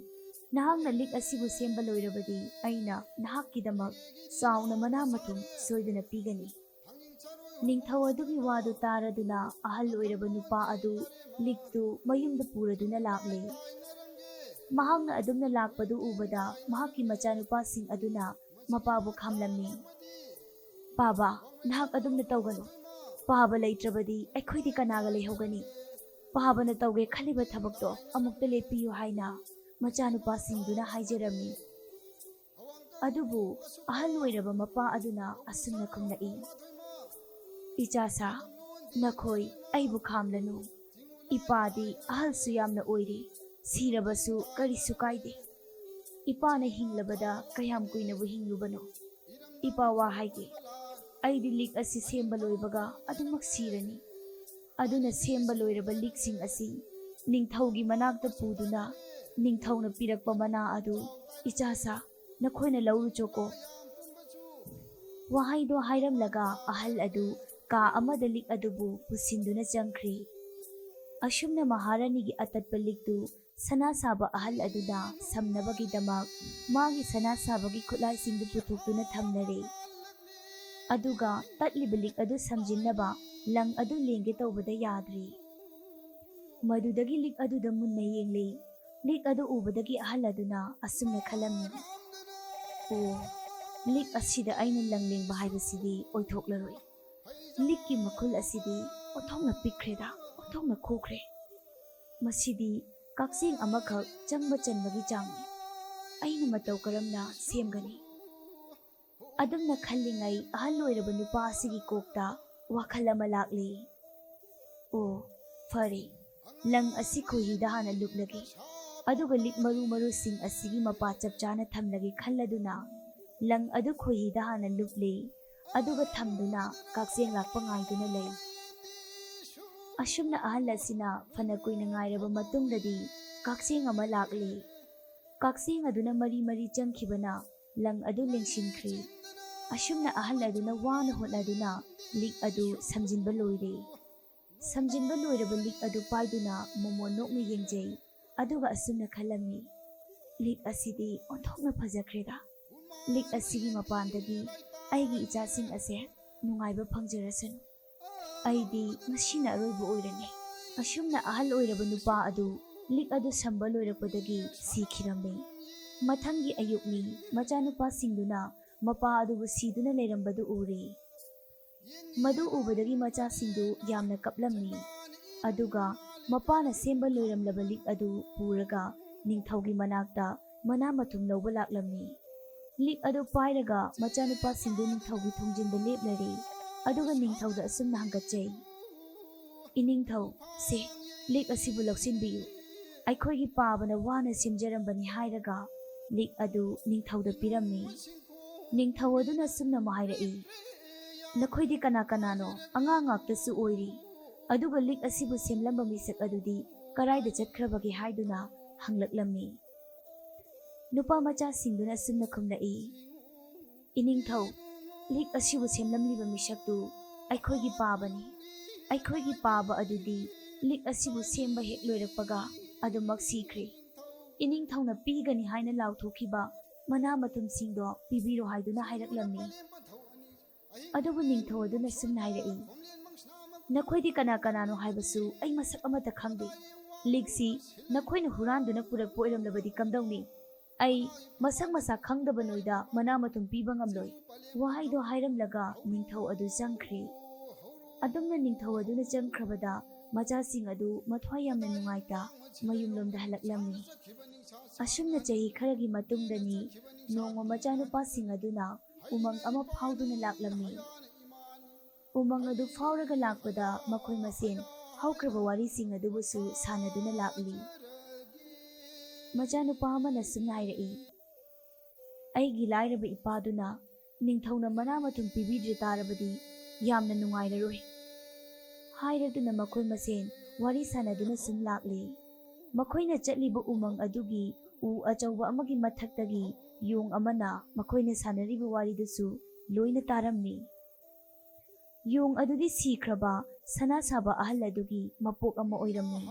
ꯅꯍꯥꯛꯅ ꯂꯤꯛ ꯑꯁꯤꯕꯨ ꯁꯦꯝꯕ ꯂꯣꯏꯔꯕꯗꯤ ꯑꯩꯅ ꯅꯍꯥꯛꯀꯤꯗꯃꯛ ꯆꯥꯎꯅ ꯃꯅꯥ ꯃꯊꯨꯝ ꯁꯣꯏꯗꯅ ꯄꯤꯒꯅꯤ"꯫ ꯅꯤꯡꯊꯧ ꯑꯗꯨꯒꯤ ꯋꯥꯗꯨ ꯇꯥꯔꯗꯨꯅ ꯑꯍꯜ ꯑꯣꯏꯔꯕ ꯅꯨꯄꯥ ꯑꯗꯨ ꯂꯤꯛꯇꯨ ꯃꯌꯨꯝꯗ ꯄꯨꯔꯗꯨꯅ ꯂꯥꯛꯂꯦ꯫ ꯃꯍꯥꯛꯅ ꯑꯗꯨꯝꯅ ꯂꯥꯛꯄꯗꯨ ꯎꯕꯗ ꯃꯍꯥꯛꯀꯤ ꯃꯆꯥꯅꯨꯄꯥꯁꯤꯡ ꯑꯗꯨꯅ ꯃꯄꯥꯕꯨ ꯈꯥꯝꯂꯝꯃꯤ꯫ "ꯄꯥꯕ, ꯅꯍꯥꯛ ꯑꯗꯨꯝꯅ ꯇꯧꯒꯅꯨ꯫ ꯄꯥꯕ ꯂꯩꯇ꯭ꯔꯕꯗꯤ ꯑꯩꯈꯣꯏꯗꯤ ꯀꯅꯥꯒ ꯂꯩꯍꯧꯒꯅꯤ? ꯄꯥꯕꯅ ꯇꯧꯒꯦ ꯈꯜꯂꯤꯕ ꯊꯕꯛꯇꯣ ꯑꯃꯨꯛꯇ ꯂꯦꯞꯄꯤꯌꯨ" ꯍꯥꯏꯅ ꯃꯆꯥꯅꯨꯄꯥꯁꯤꯡꯗꯨꯅ ꯍꯥꯏꯖꯔꯝꯃꯤ꯫ ꯑꯗꯨꯕꯨ ꯑꯍꯜ ꯑꯣꯏꯔꯕ ꯃꯄꯥ ꯑꯗꯨꯅ ꯑꯁꯨꯝꯅ ꯈꯨꯝꯂꯛꯏ, "ꯏꯆꯥꯁꯥ, ꯅꯈꯣꯏ ꯑꯩꯕꯨ ꯈꯥꯝꯂꯅꯨ꯫ ꯏꯄꯥꯗꯤ ꯑꯍꯜꯁꯨ ꯌꯥꯝꯅ ꯑꯣꯏꯔꯦ, ꯁꯤꯔꯕꯁꯨ ꯀꯔꯤꯁꯨ ꯀꯥꯏꯗꯦ꯫ ꯏꯄꯥꯅ ꯍꯤꯡꯂꯕꯗ ꯀꯌꯥꯝ ꯀꯨꯏꯅꯕꯨ ꯍꯤꯡꯂꯨꯕꯅꯣ? ꯏꯄꯥ, ꯋꯥ ꯍꯥꯏꯒꯦ, ꯑꯩꯗꯤ ꯂꯤꯛ ꯑꯁꯤ ꯁꯦꯝꯕ ꯂꯣꯏꯕꯒ ꯑꯗꯨꯃꯛ ꯁꯤꯔꯅꯤ꯫ ꯑꯗꯨꯅ ꯁꯦꯝꯕ ꯂꯣꯏꯔꯕ ꯂꯤꯛꯁꯤꯡ ꯑꯁꯤ ꯅꯤꯡꯊꯧꯒꯤ ꯃꯅꯥꯛꯇ ꯄꯨꯗꯨꯅ ꯅꯤꯡꯊꯧꯅ ꯄꯤꯔꯛꯄ ꯃꯅꯥ ꯑꯗꯨ ꯏꯆꯥꯁꯥ ꯅꯈꯣꯏꯅ ꯂꯧꯔꯨꯆꯣꯀꯣ"꯫ ꯋꯥꯍꯩꯗꯣ ꯍꯥꯏꯔꯝꯂꯒ ꯑꯍꯜ ꯑꯗꯨ ꯀꯥ ꯑꯃꯗ ꯂꯤꯛ ꯑꯗꯨꯕꯨ ꯄꯨꯁꯤꯟꯗꯨꯅ ꯆꯪꯈ꯭ꯔꯤ꯫ ꯑꯁꯨꯝꯅ ꯃꯍꯥꯔꯥꯅꯤꯒꯤ ꯑꯇꯠꯄ ꯂꯤꯛꯇꯨ ꯁꯅꯥ ꯁꯥꯕ ꯑꯍꯜ ꯑꯗꯨꯅ ꯁꯝꯅꯕꯒꯤꯗꯃꯛ ꯃꯥꯒꯤ ꯁꯅꯥ ꯁꯥꯕꯒꯤ ꯈꯨꯠꯂꯥꯏꯁꯤꯡꯗꯨ ꯄꯨꯊꯣꯛꯇꯨꯅ ꯊꯝꯅꯔꯦ꯫ ꯑꯗꯨꯒ ꯇꯠꯂꯤꯕ ꯂꯤꯛ ꯑꯗꯨ ꯁꯝꯖꯤꯟꯅꯕ ꯂꯪ ꯑꯗꯨ ꯂꯦꯡꯒꯦ ꯇꯧꯕꯗ ꯌꯥꯗ꯭ꯔꯦ꯫ ꯃꯗꯨꯗꯒꯤ ꯂꯤꯛ ꯑꯗꯨꯗ ꯃꯨꯟꯅ ꯌꯦꯡꯂꯤ꯫ ꯂꯤꯛ ꯑꯗꯨ ꯎꯕꯗꯒꯤ ꯑꯍꯜ ꯑꯗꯨꯅ ꯑꯁꯨꯝꯅ ꯈꯜꯂꯝꯃꯤ, "ꯑꯣ, ꯂꯤꯛ ꯑꯁꯤꯗ ꯑꯩꯅ ꯂꯪ ꯂꯦꯡꯕ ꯍꯥꯏꯕꯁꯤꯗꯤ ꯑꯣꯏꯊꯣꯛꯂꯔꯣꯏ꯫ ꯂꯤꯛꯀꯤ ꯃꯈꯨꯜ ꯑꯁꯤꯗꯤ ꯑꯣꯟꯊꯣꯛꯅ ꯄꯤꯛꯈ꯭ꯔꯦꯗ, ꯑꯣꯟꯊꯣꯛꯅ ꯈꯨꯈ꯭ꯔꯦ꯫ ꯃꯁꯤꯗꯤ ꯀꯛꯆꯦꯡ ꯑꯃꯈꯛ ꯆꯪꯕ ꯆꯟꯕꯒꯤ ꯆꯥꯡꯅꯤ꯫ ꯑꯩꯅ ꯃꯇꯧ ꯀꯔꯝꯅ ꯁꯦꯝꯒꯅꯤ?" ꯑꯗꯨꯝꯅ ꯈꯜꯂꯤꯉꯩ ꯑꯍꯜ ꯑꯣꯏꯔꯕ ꯅꯨꯄꯥ ꯑꯁꯤꯒꯤ ꯀꯣꯛꯇ ꯋꯥꯈꯜ ꯑꯃ ꯂꯥꯛꯂꯤ꯫ "ꯑꯣ, ꯐꯔꯦ, ꯂꯪ ꯑꯁꯤ ꯈꯣꯏꯍꯤꯗ ꯍꯥꯟꯅ ꯂꯨꯞꯂꯒꯦ, ꯑꯗꯨꯒ ꯂꯤꯛ ꯃꯔꯨ ꯃꯔꯨꯁꯤꯡ ꯑꯁꯤꯒꯤ ꯃꯄꯥ ꯆꯞ ꯆꯥꯅ ꯊꯝꯂꯒꯦ" ꯈꯜꯂꯗꯨꯅ ꯂꯪ ꯑꯗꯨ ꯈꯣꯏꯍꯤꯗ ꯍꯥꯟꯅ ꯂꯨꯞꯂꯤ꯫ ꯑꯗꯨꯒ ꯊꯝꯗꯨꯅ ꯀꯛꯆꯦꯡ ꯂꯥꯛꯄ ꯉꯥꯏꯗꯨꯅ ꯂꯩ꯫ ꯑꯁꯨꯝꯅ ꯑꯍꯜ ꯑꯁꯤꯅ ꯐꯅ ꯀꯨꯏꯅ ꯉꯥꯏꯔꯕ ꯃꯇꯨꯡꯗꯗꯤ ꯀꯛꯆꯦꯡ ꯑꯃ ꯂꯥꯛꯂꯤ꯫ ꯀꯛꯆꯦꯡ ꯑꯗꯨꯅ ꯃꯔꯤ ꯃꯔꯤ ꯆꯪꯈꯤꯕꯅ ꯂꯪ ꯑꯗꯨ ꯂꯦꯡꯁꯤꯟꯈ꯭ꯔꯤ꯫ ꯑꯁꯨꯝꯅ ꯑꯍꯜ ꯑꯗꯨꯅ ꯋꯥꯅ ꯍꯣꯠꯅꯗꯨꯅ ꯂꯤꯛ ꯑꯗꯨ ꯁꯝꯖꯤꯟꯕ ꯂꯣꯏꯔꯦ꯫ ꯁꯝꯖꯤꯟꯕ ꯂꯣꯏꯔꯕ ꯂꯤꯛ ꯑꯗꯨ ꯄꯥꯏꯗꯨꯅ ꯃꯣꯃꯣ ꯅꯣꯛꯅ ꯌꯦꯡꯖꯩ꯫ ꯑꯗꯨꯒ ꯑꯁꯨꯝꯅ ꯈꯜꯂꯝꯃꯤ, "ꯂꯤꯛ ꯑꯁꯤꯗꯤ ꯑꯣꯟꯊꯣꯛꯅ ꯐꯖꯈ꯭ꯔꯦꯗ꯫ ꯂꯤꯛ ꯑꯁꯤꯒꯤ ꯃꯄꯥꯟꯗꯒꯤ ꯑꯩꯒꯤ ꯏꯆꯥꯁꯤꯡ ꯑꯁꯦ ꯅꯨꯡꯉꯥꯏꯕ ꯐꯪꯖꯔꯁꯅꯨ꯫ ꯑꯩꯗꯤ ꯉꯁꯤꯅ ꯑꯔꯣꯏꯕ ꯑꯣꯏꯔꯅꯤ꯫ ꯑꯁꯨꯝꯅ ꯑꯍꯜ ꯑꯣꯏꯔꯕ ꯅꯨꯄꯥ ꯑꯗꯨ ꯂꯤꯛ ꯑꯗꯨ ꯁꯝꯕ ꯂꯣꯏꯔꯛꯄꯗꯒꯤ ꯁꯤꯈꯤꯔꯝꯃꯤ꯫ ꯃꯊꯪꯒꯤ ꯑꯌꯨꯛꯅꯤ, ꯃꯆꯥꯅꯨꯄꯥꯁꯤꯡꯗꯨꯅ ꯃꯄꯥ ꯑꯗꯨꯕꯨ ꯁꯤꯗꯨꯅ ꯂꯩꯔꯝꯕꯗꯨ ꯎꯔꯦ꯫ ꯃꯗꯨ ꯎꯕꯗꯒꯤ ꯃꯆꯥꯁꯤꯡꯗꯨ ꯌꯥꯝꯅ ꯀꯞꯂꯝꯃꯤ꯫ ꯑꯗꯨꯒ ꯃꯄꯥꯅ ꯁꯦꯝꯕ ꯂꯣꯏꯔꯝꯂꯕ ꯂꯤꯛ ꯑꯗꯨ ꯄꯨꯔꯒ ꯅꯤꯡꯊꯧꯒꯤ ꯃꯅꯥꯛꯇ ꯃꯅꯥ ꯃꯊꯨꯝ ꯂꯧꯕ ꯂꯥꯛꯂꯝꯃꯤ꯫ ꯂꯤꯛ ꯑꯗꯨ ꯄꯥꯏꯔꯒ ꯃꯆꯥꯅꯨꯄꯥꯁꯤꯡꯗꯨ ꯅꯤꯡꯊꯧꯒꯤ ꯊꯣꯡꯖꯤꯟꯗ ꯂꯦꯞꯂꯔꯦ꯫ ꯑꯗꯨꯒ ꯅꯤꯡꯊꯧꯗ ꯑꯁꯨꯝꯅ ꯍꯪꯒꯠꯆꯩ, "ꯏꯅꯤꯡꯊꯧ, ꯁꯦ, ꯂꯤꯛ ꯑꯁꯤꯕꯨ ꯂꯧꯁꯤꯟꯕꯤꯌꯨ꯫ ꯑꯩꯈꯣꯏꯒꯤ ꯄꯥꯕꯅ ꯋꯥꯅ ꯁꯦꯝꯖꯔꯝꯕꯅꯤ" ꯍꯥꯏꯔꯒ ꯂꯤꯛ ꯑꯗꯨ ꯅꯤꯡꯊꯧꯗ ꯄꯤꯔꯝꯃꯤ꯫ ꯅꯤꯡꯊꯧ ꯑꯗꯨꯅ ꯑꯁꯨꯝꯅ ꯑꯃꯨꯛ ꯍꯥꯏꯔꯛꯏ, "ꯅꯈꯣꯏꯗꯤ ꯀꯅꯥ ꯀꯅꯥꯅꯣ? ꯑꯉꯥꯡ ꯉꯥꯛꯇꯁꯨ ꯑꯣꯏꯔꯤ꯫ ꯑꯗꯨꯒ ꯂꯤꯛ ꯑꯁꯤꯕꯨ ꯁꯦꯝꯂꯝꯕ ꯃꯤꯁꯛ ꯑꯗꯨꯗꯤ ꯀꯔꯥꯏꯗ ꯆꯠꯈ꯭ꯔꯕꯒꯦ?" ꯍꯥꯏꯗꯨꯅ ꯍꯪꯂꯛꯂꯝꯃꯤ꯫ ꯅꯨꯄꯥ ꯃꯆꯥꯁꯤꯡꯗꯨꯅ ꯑꯁꯨꯝꯅ ꯈꯨꯝꯂꯛꯏ, "ꯏꯅꯤꯡꯊꯧ, ꯂꯤꯛ ꯑꯁꯤꯕꯨ ꯁꯦꯝꯂꯝꯂꯤꯕ ꯃꯤꯁꯛꯇꯨ ꯑꯩꯈꯣꯏꯒꯤ ꯄꯥꯕꯅꯤ꯫ ꯑꯩꯈꯣꯏꯒꯤ ꯄꯥꯕ ꯑꯗꯨꯗꯤ ꯂꯤꯛ ꯑꯁꯤꯕꯨ ꯁꯦꯝꯕ ꯍꯦꯛ ꯂꯣꯏꯔꯛꯄꯒ ꯑꯗꯨꯃꯛ ꯁꯤꯈ꯭ꯔꯦ꯫ ꯏꯅꯤꯡꯊꯧꯅ ꯄꯤꯒꯅꯤ ꯍꯥꯏꯅ ꯂꯥꯎꯊꯣꯛꯈꯤꯕ ꯃꯅꯥ ꯃꯊꯨꯝꯁꯤꯡꯗꯣ ꯄꯤꯕꯤꯔꯣ" ꯍꯥꯏꯗꯨꯅ ꯍꯥꯏꯔꯛꯂꯝꯃꯤ꯫ ꯑꯗꯨꯕꯨ ꯅꯤꯡꯊꯧ ꯑꯗꯨꯅ ꯁꯨꯝꯅ ꯍꯥꯏꯔꯛꯏ, "ꯅꯈꯣꯏꯗꯤ ꯀꯅꯥ ꯀꯅꯥꯅꯣ ꯍꯥꯏꯕꯁꯨ ꯑꯩ ꯃꯁꯛ ꯑꯃꯠꯇ ꯈꯪꯗꯦ꯫ ꯂꯤꯛꯁꯤ ꯅꯈꯣꯏꯅ ꯍꯨꯔꯥꯟꯗꯨꯅ ꯄꯨꯔꯛꯄ ꯑꯣꯏꯔꯝꯂꯕꯗꯤ ꯀꯝꯗꯧꯅꯤ? ꯑꯩ ꯃꯁꯛ ꯃꯁꯥ ꯈꯪꯗꯕ ꯅꯣꯏꯗ ꯃꯅꯥ ꯃꯊꯨꯝ ꯄꯤꯕ ꯉꯝꯂꯣꯏ"꯫ ꯋꯥꯍꯩꯗꯣ ꯍꯥꯏꯔꯝꯂꯒ ꯅꯤꯡꯊꯧ ꯑꯗꯨ ꯆꯪꯈ꯭ꯔꯦ꯫ ꯑꯗꯨꯝꯅ ꯅꯤꯡꯊꯧ ꯑꯗꯨꯅ ꯆꯪꯈ꯭ꯔꯕꯗ ꯃꯆꯥꯁꯤꯡ ꯑꯗꯨ ꯃꯊ꯭ꯋꯥꯏ ꯌꯥꯝꯅ ꯅꯨꯡꯉꯥꯏꯇ ꯃꯌꯨꯝꯂꯣꯝꯗ ꯍꯜꯂꯛꯂꯝꯃꯤ꯫ ꯑꯁꯨꯝꯅ ꯆꯍꯤ ꯈꯔꯒꯤ ꯃꯇꯨꯡꯗꯅꯤ, ꯅꯣꯡꯃ ꯃꯆꯥꯅꯨꯄꯥꯁꯤꯡ ꯑꯗꯨꯅ ꯎꯃꯪ ꯑꯃ ꯐꯥꯎꯗꯨꯅ ꯂꯥꯛꯂꯝꯃꯤ꯫ ꯎꯃꯪ ꯑꯗꯨ ꯐꯥꯎꯔꯒ ꯂꯥꯛꯄꯗ ꯃꯈꯣꯏ ꯃꯁꯦꯟ ꯍꯧꯈ꯭ꯔꯕ ꯋꯥꯔꯤꯁꯤꯡ ꯑꯗꯨꯕꯨꯁꯨ ꯁꯥꯟꯅꯗꯨꯅ ꯂꯥꯛꯂꯤ꯫ ꯃꯆꯥꯅꯨꯄꯥ ꯑꯃꯅ ꯁꯨꯝꯅ ꯍꯥꯏꯔꯛꯏ, "ꯑꯩꯒꯤ ꯂꯥꯏꯔꯕ ꯏꯄꯥꯗꯨꯅ ꯅꯤꯡꯊꯧꯅ ꯃꯅꯥ ꯃꯊꯨꯝ ꯄꯤꯕꯤꯗ꯭ꯔꯤ ꯇꯥꯔꯕꯗꯤ ꯌꯥꯝꯅ ꯅꯨꯡꯉꯥꯏꯔꯔꯣꯏ" ꯍꯥꯏꯔꯗꯨꯅ ꯃꯈꯣꯏ ꯃꯁꯦꯟ ꯋꯥꯔꯤ ꯁꯥꯟꯅꯗꯨꯅ ꯁꯨꯝ ꯂꯥꯛꯂꯤ꯫ ꯃꯈꯣꯏꯅ ꯆꯠꯂꯤꯕ ꯎꯃꯪ ꯑꯗꯨꯒꯤ ꯎ ꯑꯆꯧꯕ ꯑꯃꯒꯤ ꯃꯊꯛꯇꯒꯤ ꯌꯣꯡ ꯑꯃꯅ ꯃꯈꯣꯏꯅ ꯁꯥꯟꯅꯔꯤꯕ ꯋꯥꯔꯤꯗꯨꯁꯨ ꯂꯣꯏꯅ ꯇꯥꯔꯝꯃꯤ꯫ ꯌꯣꯡ ꯑꯗꯨꯗꯤ ꯁꯤꯈ꯭ꯔꯕ ꯁꯅꯥ ꯁꯥꯕ ꯑꯍꯜ ꯑꯗꯨꯒꯤ ꯃꯄꯣꯛ ꯑꯃ ꯑꯣꯏꯔꯝꯃꯤ꯫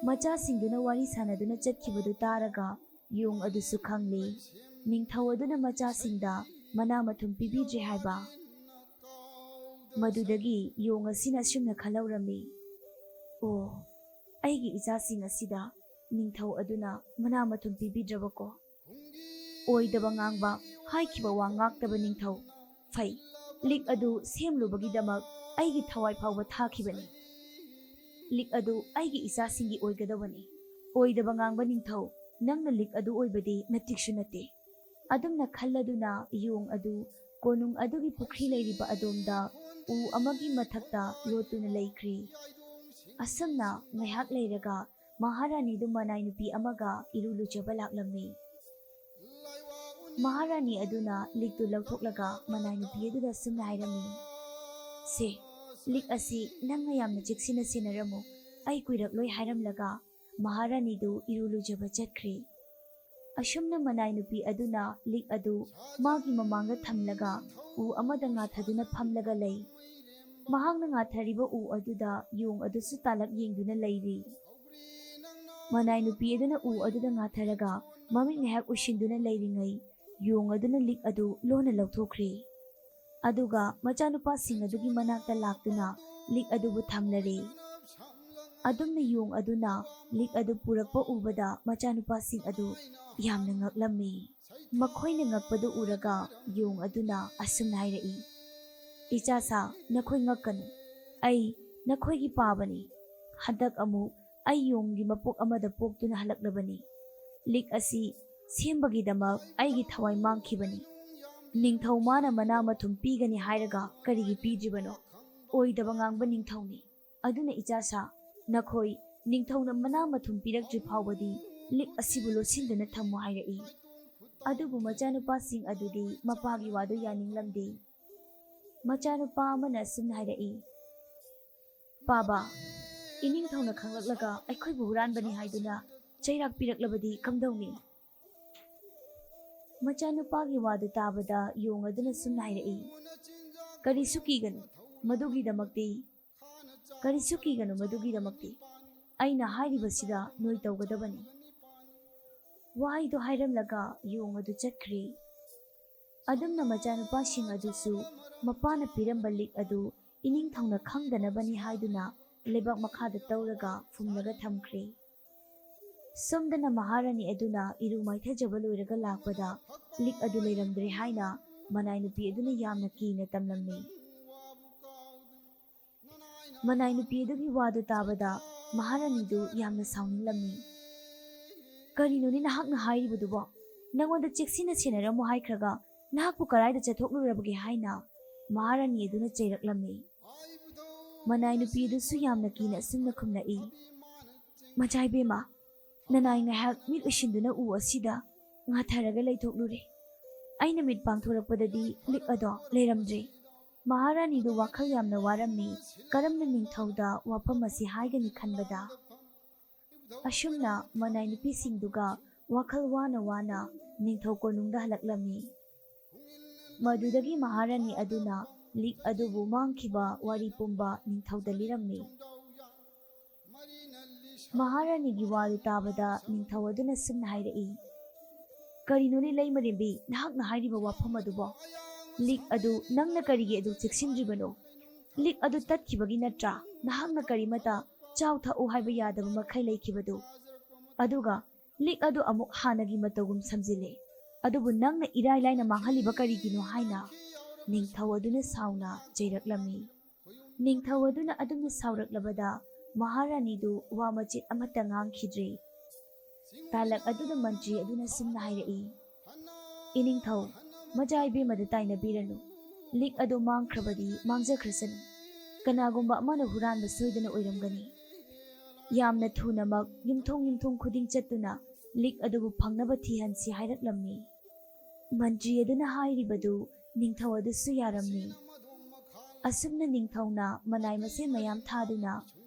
ꯃꯆꯥꯁꯤꯡꯗꯨꯅ ꯋꯥꯔꯤ ꯁꯥꯟꯅꯗꯨꯅ ꯆꯠꯈꯤꯕꯗꯨ ꯇꯥꯔꯒ ꯌꯣꯡ ꯑꯗꯨꯁꯨ ꯈꯪꯂꯦ, ꯅꯤꯡꯊꯧ ꯑꯗꯨꯅ ꯃꯆꯥꯁꯤꯡꯗ ꯃꯅꯥ ꯃꯊꯨꯝ ꯄꯤꯕꯤꯗ꯭ꯔꯦ ꯍꯥꯏꯕ꯫ ꯃꯗꯨꯗꯒꯤ ꯌꯣꯡ ꯑꯁꯤꯅ ꯑꯁꯨꯝꯅ ꯈꯜꯍꯧꯔꯝꯃꯤ, "ꯑꯣ, ꯑꯩꯒꯤ ꯏꯆꯥꯁꯤꯡ ꯑꯁꯤꯗ ꯅꯤꯡꯊꯧ ꯑꯗꯨꯅ ꯃꯅꯥ ꯃꯊꯨꯝ ꯄꯤꯕꯤꯗ꯭ꯔꯕꯀꯣ? ꯑꯣꯏꯗꯕ ꯉꯥꯡꯕ, ꯍꯥꯏꯈꯤꯕ ꯋꯥ ꯉꯥꯛꯇꯕ ꯅꯤꯡꯊꯧ꯫ ꯐꯩ, ꯂꯤꯛ ꯑꯗꯨ ꯁꯦꯝꯂꯨꯕꯒꯤꯗꯃꯛ ꯑꯩꯒꯤ ꯊꯋꯥꯏ ꯐꯥꯎꯕ ꯊꯥꯈꯤꯕꯅꯤ꯫ ꯂꯤꯛ ꯑꯗꯨ ꯑꯩꯒꯤ ꯏꯆꯥꯁꯤꯡꯒꯤ ꯑꯣꯏꯒꯗꯕꯅꯤ꯫ ꯑꯣꯏꯗꯕ ꯉꯥꯡꯕ ꯅꯤꯡꯊꯧ, ꯅꯪꯅ ꯂꯤꯛ ꯑꯗꯨ ꯑꯣꯏꯕꯗꯤ ꯃꯇꯤꯛꯁꯨ ꯅꯠꯇꯦ"꯫ ꯑꯗꯨꯝꯅ ꯈꯜꯂꯗꯨꯅ ꯌꯣꯡ ꯑꯗꯨ ꯀꯣꯅꯨꯡ ꯑꯗꯨꯒꯤ ꯄꯨꯈ꯭ꯔꯤ ꯂꯩꯔꯤꯕ ꯑꯗꯣꯝꯗ ꯎ ꯑꯃꯒꯤ ꯃꯊꯛꯇ ꯂꯣꯠꯇꯨꯅ ꯂꯩꯈ꯭ꯔꯤ꯫ ꯑꯁꯨꯝꯅ ꯉꯥꯏꯍꯥꯛ ꯂꯩꯔꯒ ꯃꯍꯥꯔꯥꯅꯤꯗꯨ ꯃꯅꯥꯏ ꯅꯨꯄꯤ ꯑꯃꯒ ꯏꯔꯨ ꯂꯨꯖꯕ ꯂꯥꯛꯂꯝꯃꯤ꯫ ꯃꯍꯥꯔꯥꯅꯤ ꯑꯗꯨꯅ ꯂꯤꯛꯇꯨ ꯂꯧꯊꯣꯛꯂꯒ ꯃꯅꯥꯏ ꯅꯨꯄꯤ ꯑꯗꯨꯗ ꯑꯁꯨꯝꯅ ꯍꯥꯏꯔꯝꯃꯤ, "ꯁꯦ, ꯂꯤꯛ ꯑꯁꯤ ꯅꯪꯅ ꯌꯥꯝꯅ ꯆꯦꯛꯁꯤꯟꯅ ꯁꯦꯟꯅꯔꯝꯃꯨ꯫ ꯑꯩ ꯀꯨꯏꯔꯛꯂꯣꯏ" ꯍꯥꯏꯔꯝꯂꯒ ꯃꯍꯥꯔꯥꯅꯤꯗꯨ ꯏꯔꯨ ꯂꯨꯖꯕ ꯆꯠꯈ꯭ꯔꯤ꯫ ꯑꯁꯨꯝꯅ ꯃꯅꯥꯏ ꯅꯨꯄꯤ ꯑꯗꯨꯅ ꯂꯤꯛ ꯑꯗꯨ ꯃꯥꯒꯤ ꯃꯃꯥꯡꯗ ꯊꯝꯂꯒ ꯎ ꯑꯃꯗ ꯉꯥꯊꯗꯨꯅ ꯐꯝꯂꯒ ꯂꯩ꯫ ꯃꯍꯥꯛꯅ ꯉꯥꯊꯔꯤꯕ ꯎ ꯑꯗꯨꯗ ꯌꯣꯡ ꯑꯗꯨꯁꯨ ꯇꯥꯂꯛ ꯌꯦꯡꯗꯨꯅ ꯂꯩꯔꯤ꯫ ꯃꯅꯥꯏ ꯅꯨꯄꯤ ꯑꯗꯨꯅ ꯎ ꯑꯗꯨꯗ ꯉꯥꯊꯔꯒ ꯃꯃꯤꯠ ꯉꯥꯏꯍꯥꯛ ꯎꯏꯁꯤꯟꯗꯨꯅ ꯂꯩꯔꯤꯉꯩ, ꯌꯣꯡ ꯑꯗꯨꯅ ꯂꯤꯛ ꯑꯗꯨ ꯂꯣꯟꯅ ꯂꯧꯊꯣꯛꯈ꯭ꯔꯦ꯫ ꯑꯗꯨꯒ ꯃꯆꯥꯅꯨꯄꯥꯁꯤꯡ ꯑꯗꯨꯒꯤ ꯃꯅꯥꯛꯇ ꯂꯥꯛꯇꯨꯅ ꯂꯤꯛ ꯑꯗꯨꯕꯨ ꯊꯝꯂꯔꯦ꯫ ꯑꯗꯨꯝꯅ ꯌꯣꯡ ꯑꯗꯨꯅ ꯂꯤꯛ ꯑꯗꯨ ꯄꯨꯔꯛꯄ ꯎꯕꯗ ꯃꯆꯥꯅꯨꯄꯥꯁꯤꯡ ꯑꯗꯨ ꯌꯥꯝꯅ ꯉꯛꯂꯝꯃꯤ꯫ ꯃꯈꯣꯏꯅ ꯉꯛꯄꯗꯨ ꯎꯔꯒ ꯌꯣꯡ ꯑꯗꯨꯅ ꯑꯁꯨꯝꯅ ꯍꯥꯏꯔꯛꯏ, "ꯏꯆꯥ ꯁꯥ, ꯅꯈꯣꯏ ꯉꯛꯀꯅꯨ꯫ ꯑꯩ ꯅꯈꯣꯏꯒꯤ ꯄꯥꯕꯅꯤ꯫ ꯍꯟꯗꯛ ꯑꯃꯨꯛ ꯑꯩ ꯌꯣꯡꯒꯤ ꯃꯄꯣꯛ ꯑꯃꯗ ꯄꯣꯛꯇꯨꯅ ꯍꯜꯂꯛꯂꯕꯅꯤ꯫ ꯂꯤꯛ ꯑꯁꯤ ꯁꯦꯝꯕꯒꯤꯗꯃꯛ ꯑꯩꯒꯤ ꯊꯋꯥꯏ ꯃꯥꯡꯈꯤꯕꯅꯤ꯫ ꯅꯤꯡꯊꯧ ꯃꯥꯅ ꯃꯅꯥ ꯃꯊꯨꯝ ꯄꯤꯒꯅꯤ ꯍꯥꯏꯔꯒ ꯀꯔꯤꯒꯤ ꯄꯤꯗ꯭ꯔꯤꯕꯅꯣ? ꯑꯣꯏꯗꯕ ꯉꯥꯡꯕ ꯅꯤꯡꯊꯧꯅꯤ꯫ ꯑꯗꯨꯅ ꯏꯆꯥ ꯁꯥ, ꯅꯈꯣꯏ ꯅꯤꯡꯊꯧꯅ ꯃꯅꯥ ꯃꯊꯨꯝ ꯄꯤꯔꯛꯇ꯭ꯔꯤ ꯐꯥꯎꯕꯗꯤ ꯂꯤꯛ ꯑꯁꯤꯕꯨ ꯂꯣꯠꯁꯤꯟꯗꯨꯅ ꯊꯝꯃꯨ" ꯍꯥꯏꯔꯛꯏ꯫ ꯑꯗꯨꯕꯨ ꯃꯆꯥꯅꯨꯄꯥꯁꯤꯡ ꯑꯗꯨꯗꯤ ꯃꯄꯥꯒꯤ ꯋꯥꯗꯨ ꯌꯥꯅꯤꯡꯂꯝꯗꯦ꯫ ꯃꯆꯥꯅꯨꯄꯥ ꯑꯃꯅ ꯑꯁꯨꯝꯅ ꯍꯥꯏꯔꯛꯏ, "ꯄꯥꯕ, ꯏꯅꯤꯡꯊꯧꯅ ꯈꯪꯂꯛꯂꯒ ꯑꯩꯈꯣꯏꯕꯨ ꯍꯨꯔꯥꯟꯕꯅꯤ ꯍꯥꯏꯗꯨꯅ ꯆꯩꯔꯥꯛ ꯄꯤꯔꯛꯂꯕꯗꯤ ꯀꯝꯗꯧꯅꯤ?" ꯃꯆꯥꯅꯨꯄꯥꯒꯤ ꯋꯥꯗꯨ ꯇꯥꯕꯗ ꯌꯣꯡ ꯑꯗꯨꯅ ꯁꯨꯝꯅ ꯍꯥꯏꯔꯛꯏ, "ꯀꯔꯤꯁꯨ ꯀꯤꯒꯅꯨ, ꯃꯗꯨꯒꯤꯗꯃꯛꯇꯤ, ꯀꯔꯤꯁꯨ ꯀꯤꯒꯅꯨ, ꯃꯗꯨꯒꯤꯗꯃꯛꯇꯤ ꯑꯩꯅ ꯍꯥꯏꯔꯤꯕꯁꯤꯗ ꯅꯣꯏ ꯇꯧꯒꯗꯕꯅꯤ"꯫ ꯋꯥꯍꯩꯗꯨ ꯍꯥꯏꯔꯝꯂꯒ ꯌꯣꯡ ꯑꯗꯨ ꯆꯠꯈ꯭ꯔꯦ꯫ ꯑꯗꯨꯝꯅ ꯃꯆꯥꯅꯨꯄꯥꯁꯤꯡ ꯑꯗꯨꯁꯨ ꯃꯄꯥꯅ ꯄꯤꯔꯝꯕ ꯂꯤꯛ ꯑꯗꯨ ꯏꯅꯤꯡꯊꯧꯅ ꯈꯪꯗꯅꯕꯅꯤ ꯍꯥꯏꯗꯨꯅ ꯂꯩꯕꯥꯛ ꯃꯈꯥꯗ ꯇꯧꯔꯒ ꯐꯨꯝꯂꯒ ꯊꯝꯈ꯭ꯔꯦ꯫ ꯁꯣꯝꯗꯅ ꯃꯍꯥꯔꯥꯅꯤ ꯑꯗꯨꯅ ꯏꯔꯨ ꯃꯥꯏꯊꯖꯕ ꯂꯣꯏꯔꯒ ꯂꯥꯛꯄꯗ ꯂꯤꯛ ꯑꯗꯨ ꯂꯩꯔꯝꯗ꯭ꯔꯦ ꯍꯥꯏꯅ ꯃꯅꯥꯏ ꯅꯨꯄꯤ ꯑꯗꯨꯅ ꯌꯥꯝꯅ ꯀꯤꯅ ꯇꯝꯂꯝꯃꯤ꯫ ꯃꯅꯥꯏ ꯅꯨꯄꯤ ꯑꯗꯨꯒꯤ ꯋꯥꯗꯨ ꯇꯥꯕꯗ ꯃꯍꯥꯔꯥꯅꯤꯗꯨ ꯌꯥꯝꯅ ꯁꯥꯎꯅꯤꯡꯂꯝꯃꯤ꯫ "ꯀꯔꯤꯅꯣꯅꯦ ꯅꯍꯥꯛꯅ ꯍꯥꯏꯔꯤꯕꯗꯨꯕꯣ? ꯅꯉꯣꯟꯗ ꯆꯦꯛꯁꯤꯟꯅ ꯁꯦꯟꯅꯔꯝꯃꯨ ꯍꯥꯏꯈ꯭ꯔꯒ ꯅꯍꯥꯛꯄꯨ ꯀꯗꯥꯏꯗ ꯆꯠꯊꯣꯛꯂꯨꯔꯕꯒꯦ?" ꯍꯥꯏꯅ ꯃꯍꯥꯔꯥꯅꯤ ꯑꯗꯨꯅ ꯆꯩꯔꯛꯂꯝꯃꯤ꯫ ꯃꯅꯥꯏ ꯅꯨꯄꯤ ꯑꯗꯨꯁꯨ ꯌꯥꯝꯅ ꯀꯤꯅ ꯑꯁꯨꯝꯅ ꯈꯨꯝꯂꯛꯏ, "ꯃꯆꯥ ꯏꯕꯦꯝꯃ, ꯅꯅꯥꯏ ꯉꯥꯏꯍꯥꯛ ꯃꯤꯠ ꯎꯏꯁꯤꯟꯗꯨꯅ ꯎ ꯑꯁꯤꯗ ꯉꯥꯊꯔꯒ ꯂꯩꯊꯣꯛꯂꯨꯔꯦ꯫ ꯑꯩꯅ ꯃꯤꯠ ꯄꯥꯡꯊꯣꯔꯛꯄꯗꯗꯤ ꯂꯤꯛ ꯑꯗꯣ ꯂꯩꯔꯝꯗ꯭ꯔꯦ꯫" ꯃꯍꯥꯔꯥꯅꯤꯗꯨ ꯋꯥꯈꯜ ꯌꯥꯝꯅ ꯋꯥꯔꯝꯃꯤ꯫ ꯀꯔꯝꯅ ꯅꯤꯡꯊꯧꯗ ꯋꯥꯐꯝ ꯑꯁꯤ ꯍꯥꯏꯒꯅꯤ ꯈꯟꯕꯗ꯫ ꯑꯁꯨꯝꯅ ꯃꯅꯥꯏ ꯅꯨꯄꯤꯁꯤꯡꯗꯨꯒ ꯋꯥꯈꯜ ꯋꯥꯅ ꯋꯥꯅ ꯅꯤꯡꯊꯧ ꯀꯣꯅꯨꯡꯗ ꯍꯜꯂꯛꯂꯝꯃꯤ꯫ ꯃꯗꯨꯗꯒꯤ ꯃꯍꯥꯔꯥꯅꯤ ꯑꯗꯨꯅ ꯂꯤꯛ ꯑꯗꯨꯕꯨ ꯃꯥꯡꯈꯤꯕ ꯋꯥꯔꯤ ꯄꯨꯝꯕ ꯅꯤꯡꯊꯧꯗ ꯂꯤꯔꯝꯃꯤ꯫ ꯃꯍꯥꯔꯥꯅꯤꯒꯤ ꯋꯥꯗꯨ ꯇꯥꯕꯗ ꯅꯤꯡꯊꯧ ꯑꯗꯨꯅ ꯁꯨꯝꯅ ꯍꯥꯏꯔꯛꯏ, "ꯀꯔꯤꯅꯣꯅꯦ ꯂꯩꯃꯔꯦꯝꯕꯤ, ꯅꯍꯥꯛꯅ ꯍꯥꯏꯔꯤꯕ ꯋꯥꯐꯝ ꯑꯗꯨꯕꯣ? ꯂꯤꯛ ꯑꯗꯨ ꯅꯪꯅ ꯀꯔꯤꯒꯤ ꯑꯗꯨ ꯆꯦꯛꯁꯤꯟꯗ꯭ꯔꯤꯕꯅꯣ? ꯂꯤꯛ ꯑꯗꯨ ꯇꯠꯈꯤꯕꯒꯤ ꯅꯠꯇ꯭ꯔꯥ ꯅꯍꯥꯛꯅ ꯀꯔꯤꯃꯇ ꯆꯥꯎ ꯊꯛꯎ ꯍꯥꯏꯕ ꯌꯥꯗꯕ ꯃꯈꯩ ꯂꯩꯈꯤꯕꯗꯨ? ꯑꯗꯨꯒ ꯂꯤꯛ ꯑꯗꯨ ꯑꯃꯨꯛ ꯍꯥꯟꯅꯒꯤ ꯃꯇꯧꯒꯨꯝ ꯁꯝꯖꯤꯜꯂꯦ꯫ ꯑꯗꯨꯕꯨ ꯅꯪꯅ ꯏꯔꯥꯏ ꯂꯥꯏꯅ ꯃꯥꯡꯍꯜꯂꯤꯕ ꯀꯔꯤꯒꯤꯅꯣ?" ꯍꯥꯏꯅ ꯅꯤꯡꯊꯧ ꯑꯗꯨꯅ ꯁꯥꯎꯅ ꯆꯩꯔꯛꯂꯝꯃꯤ꯫ ꯅꯤꯡꯊꯧ ꯑꯗꯨꯅ ꯑꯗꯨꯝꯅ ꯁꯥꯎꯔꯛꯂꯕꯗ ꯃꯍꯥꯔꯥꯅꯤꯗꯨ ꯋꯥ ꯃꯆꯦꯠ ꯑꯃꯠꯇ ꯉꯥꯡꯈꯤꯗ꯭ꯔꯦ꯫ ꯇꯥꯂꯛ ꯑꯗꯨꯗ ꯃꯟꯇ꯭ꯔꯤ ꯑꯗꯨꯅ ꯁꯨꯝꯅ ꯍꯥꯏꯔꯛꯏ, "ꯏꯅꯤꯡꯊꯧ, ꯃꯆꯥ ꯏꯕꯦꯝꯃꯗ ꯇꯥꯏꯅꯕꯤꯔꯅꯨ꯫ ꯂꯤꯛ ꯑꯗꯨ ꯃꯥꯡꯈ꯭ꯔꯕꯗꯤ ꯃꯥꯡꯖꯈ꯭ꯔꯁꯅꯨ꯫ ꯀꯅꯥꯒꯨꯝꯕ ꯑꯃꯅ ꯍꯨꯔꯥꯟꯕ ꯁꯣꯏꯗꯅ ꯑꯣꯏꯔꯝꯒꯅꯤ꯫ ꯌꯥꯝꯅ ꯊꯨꯅꯃꯛ ꯌꯨꯝꯊꯣꯡ ꯌꯨꯝꯊꯣꯡ ꯈꯨꯗꯤꯡ ꯆꯠꯇꯨꯅ ꯂꯤꯛ ꯑꯗꯨꯕꯨ ꯐꯪꯅꯕ ꯊꯤꯍꯟꯁꯤ" ꯍꯥꯏꯔꯛꯂꯝꯃꯤ꯫ ꯃꯟꯇ꯭ꯔꯤ ꯑꯗꯨꯅ ꯍꯥꯏꯔꯤꯕꯗꯨ ꯅꯤꯡꯊꯧ ꯑꯗꯨꯁꯨ ꯌꯥꯔꯝꯃꯤ꯫ ꯑꯁꯨꯝꯅ ꯅꯤꯡꯊꯧꯅ ꯃꯅꯥꯏ ꯃꯁꯤꯟ ꯃꯌꯥꯝ ꯊꯥꯗꯨꯅ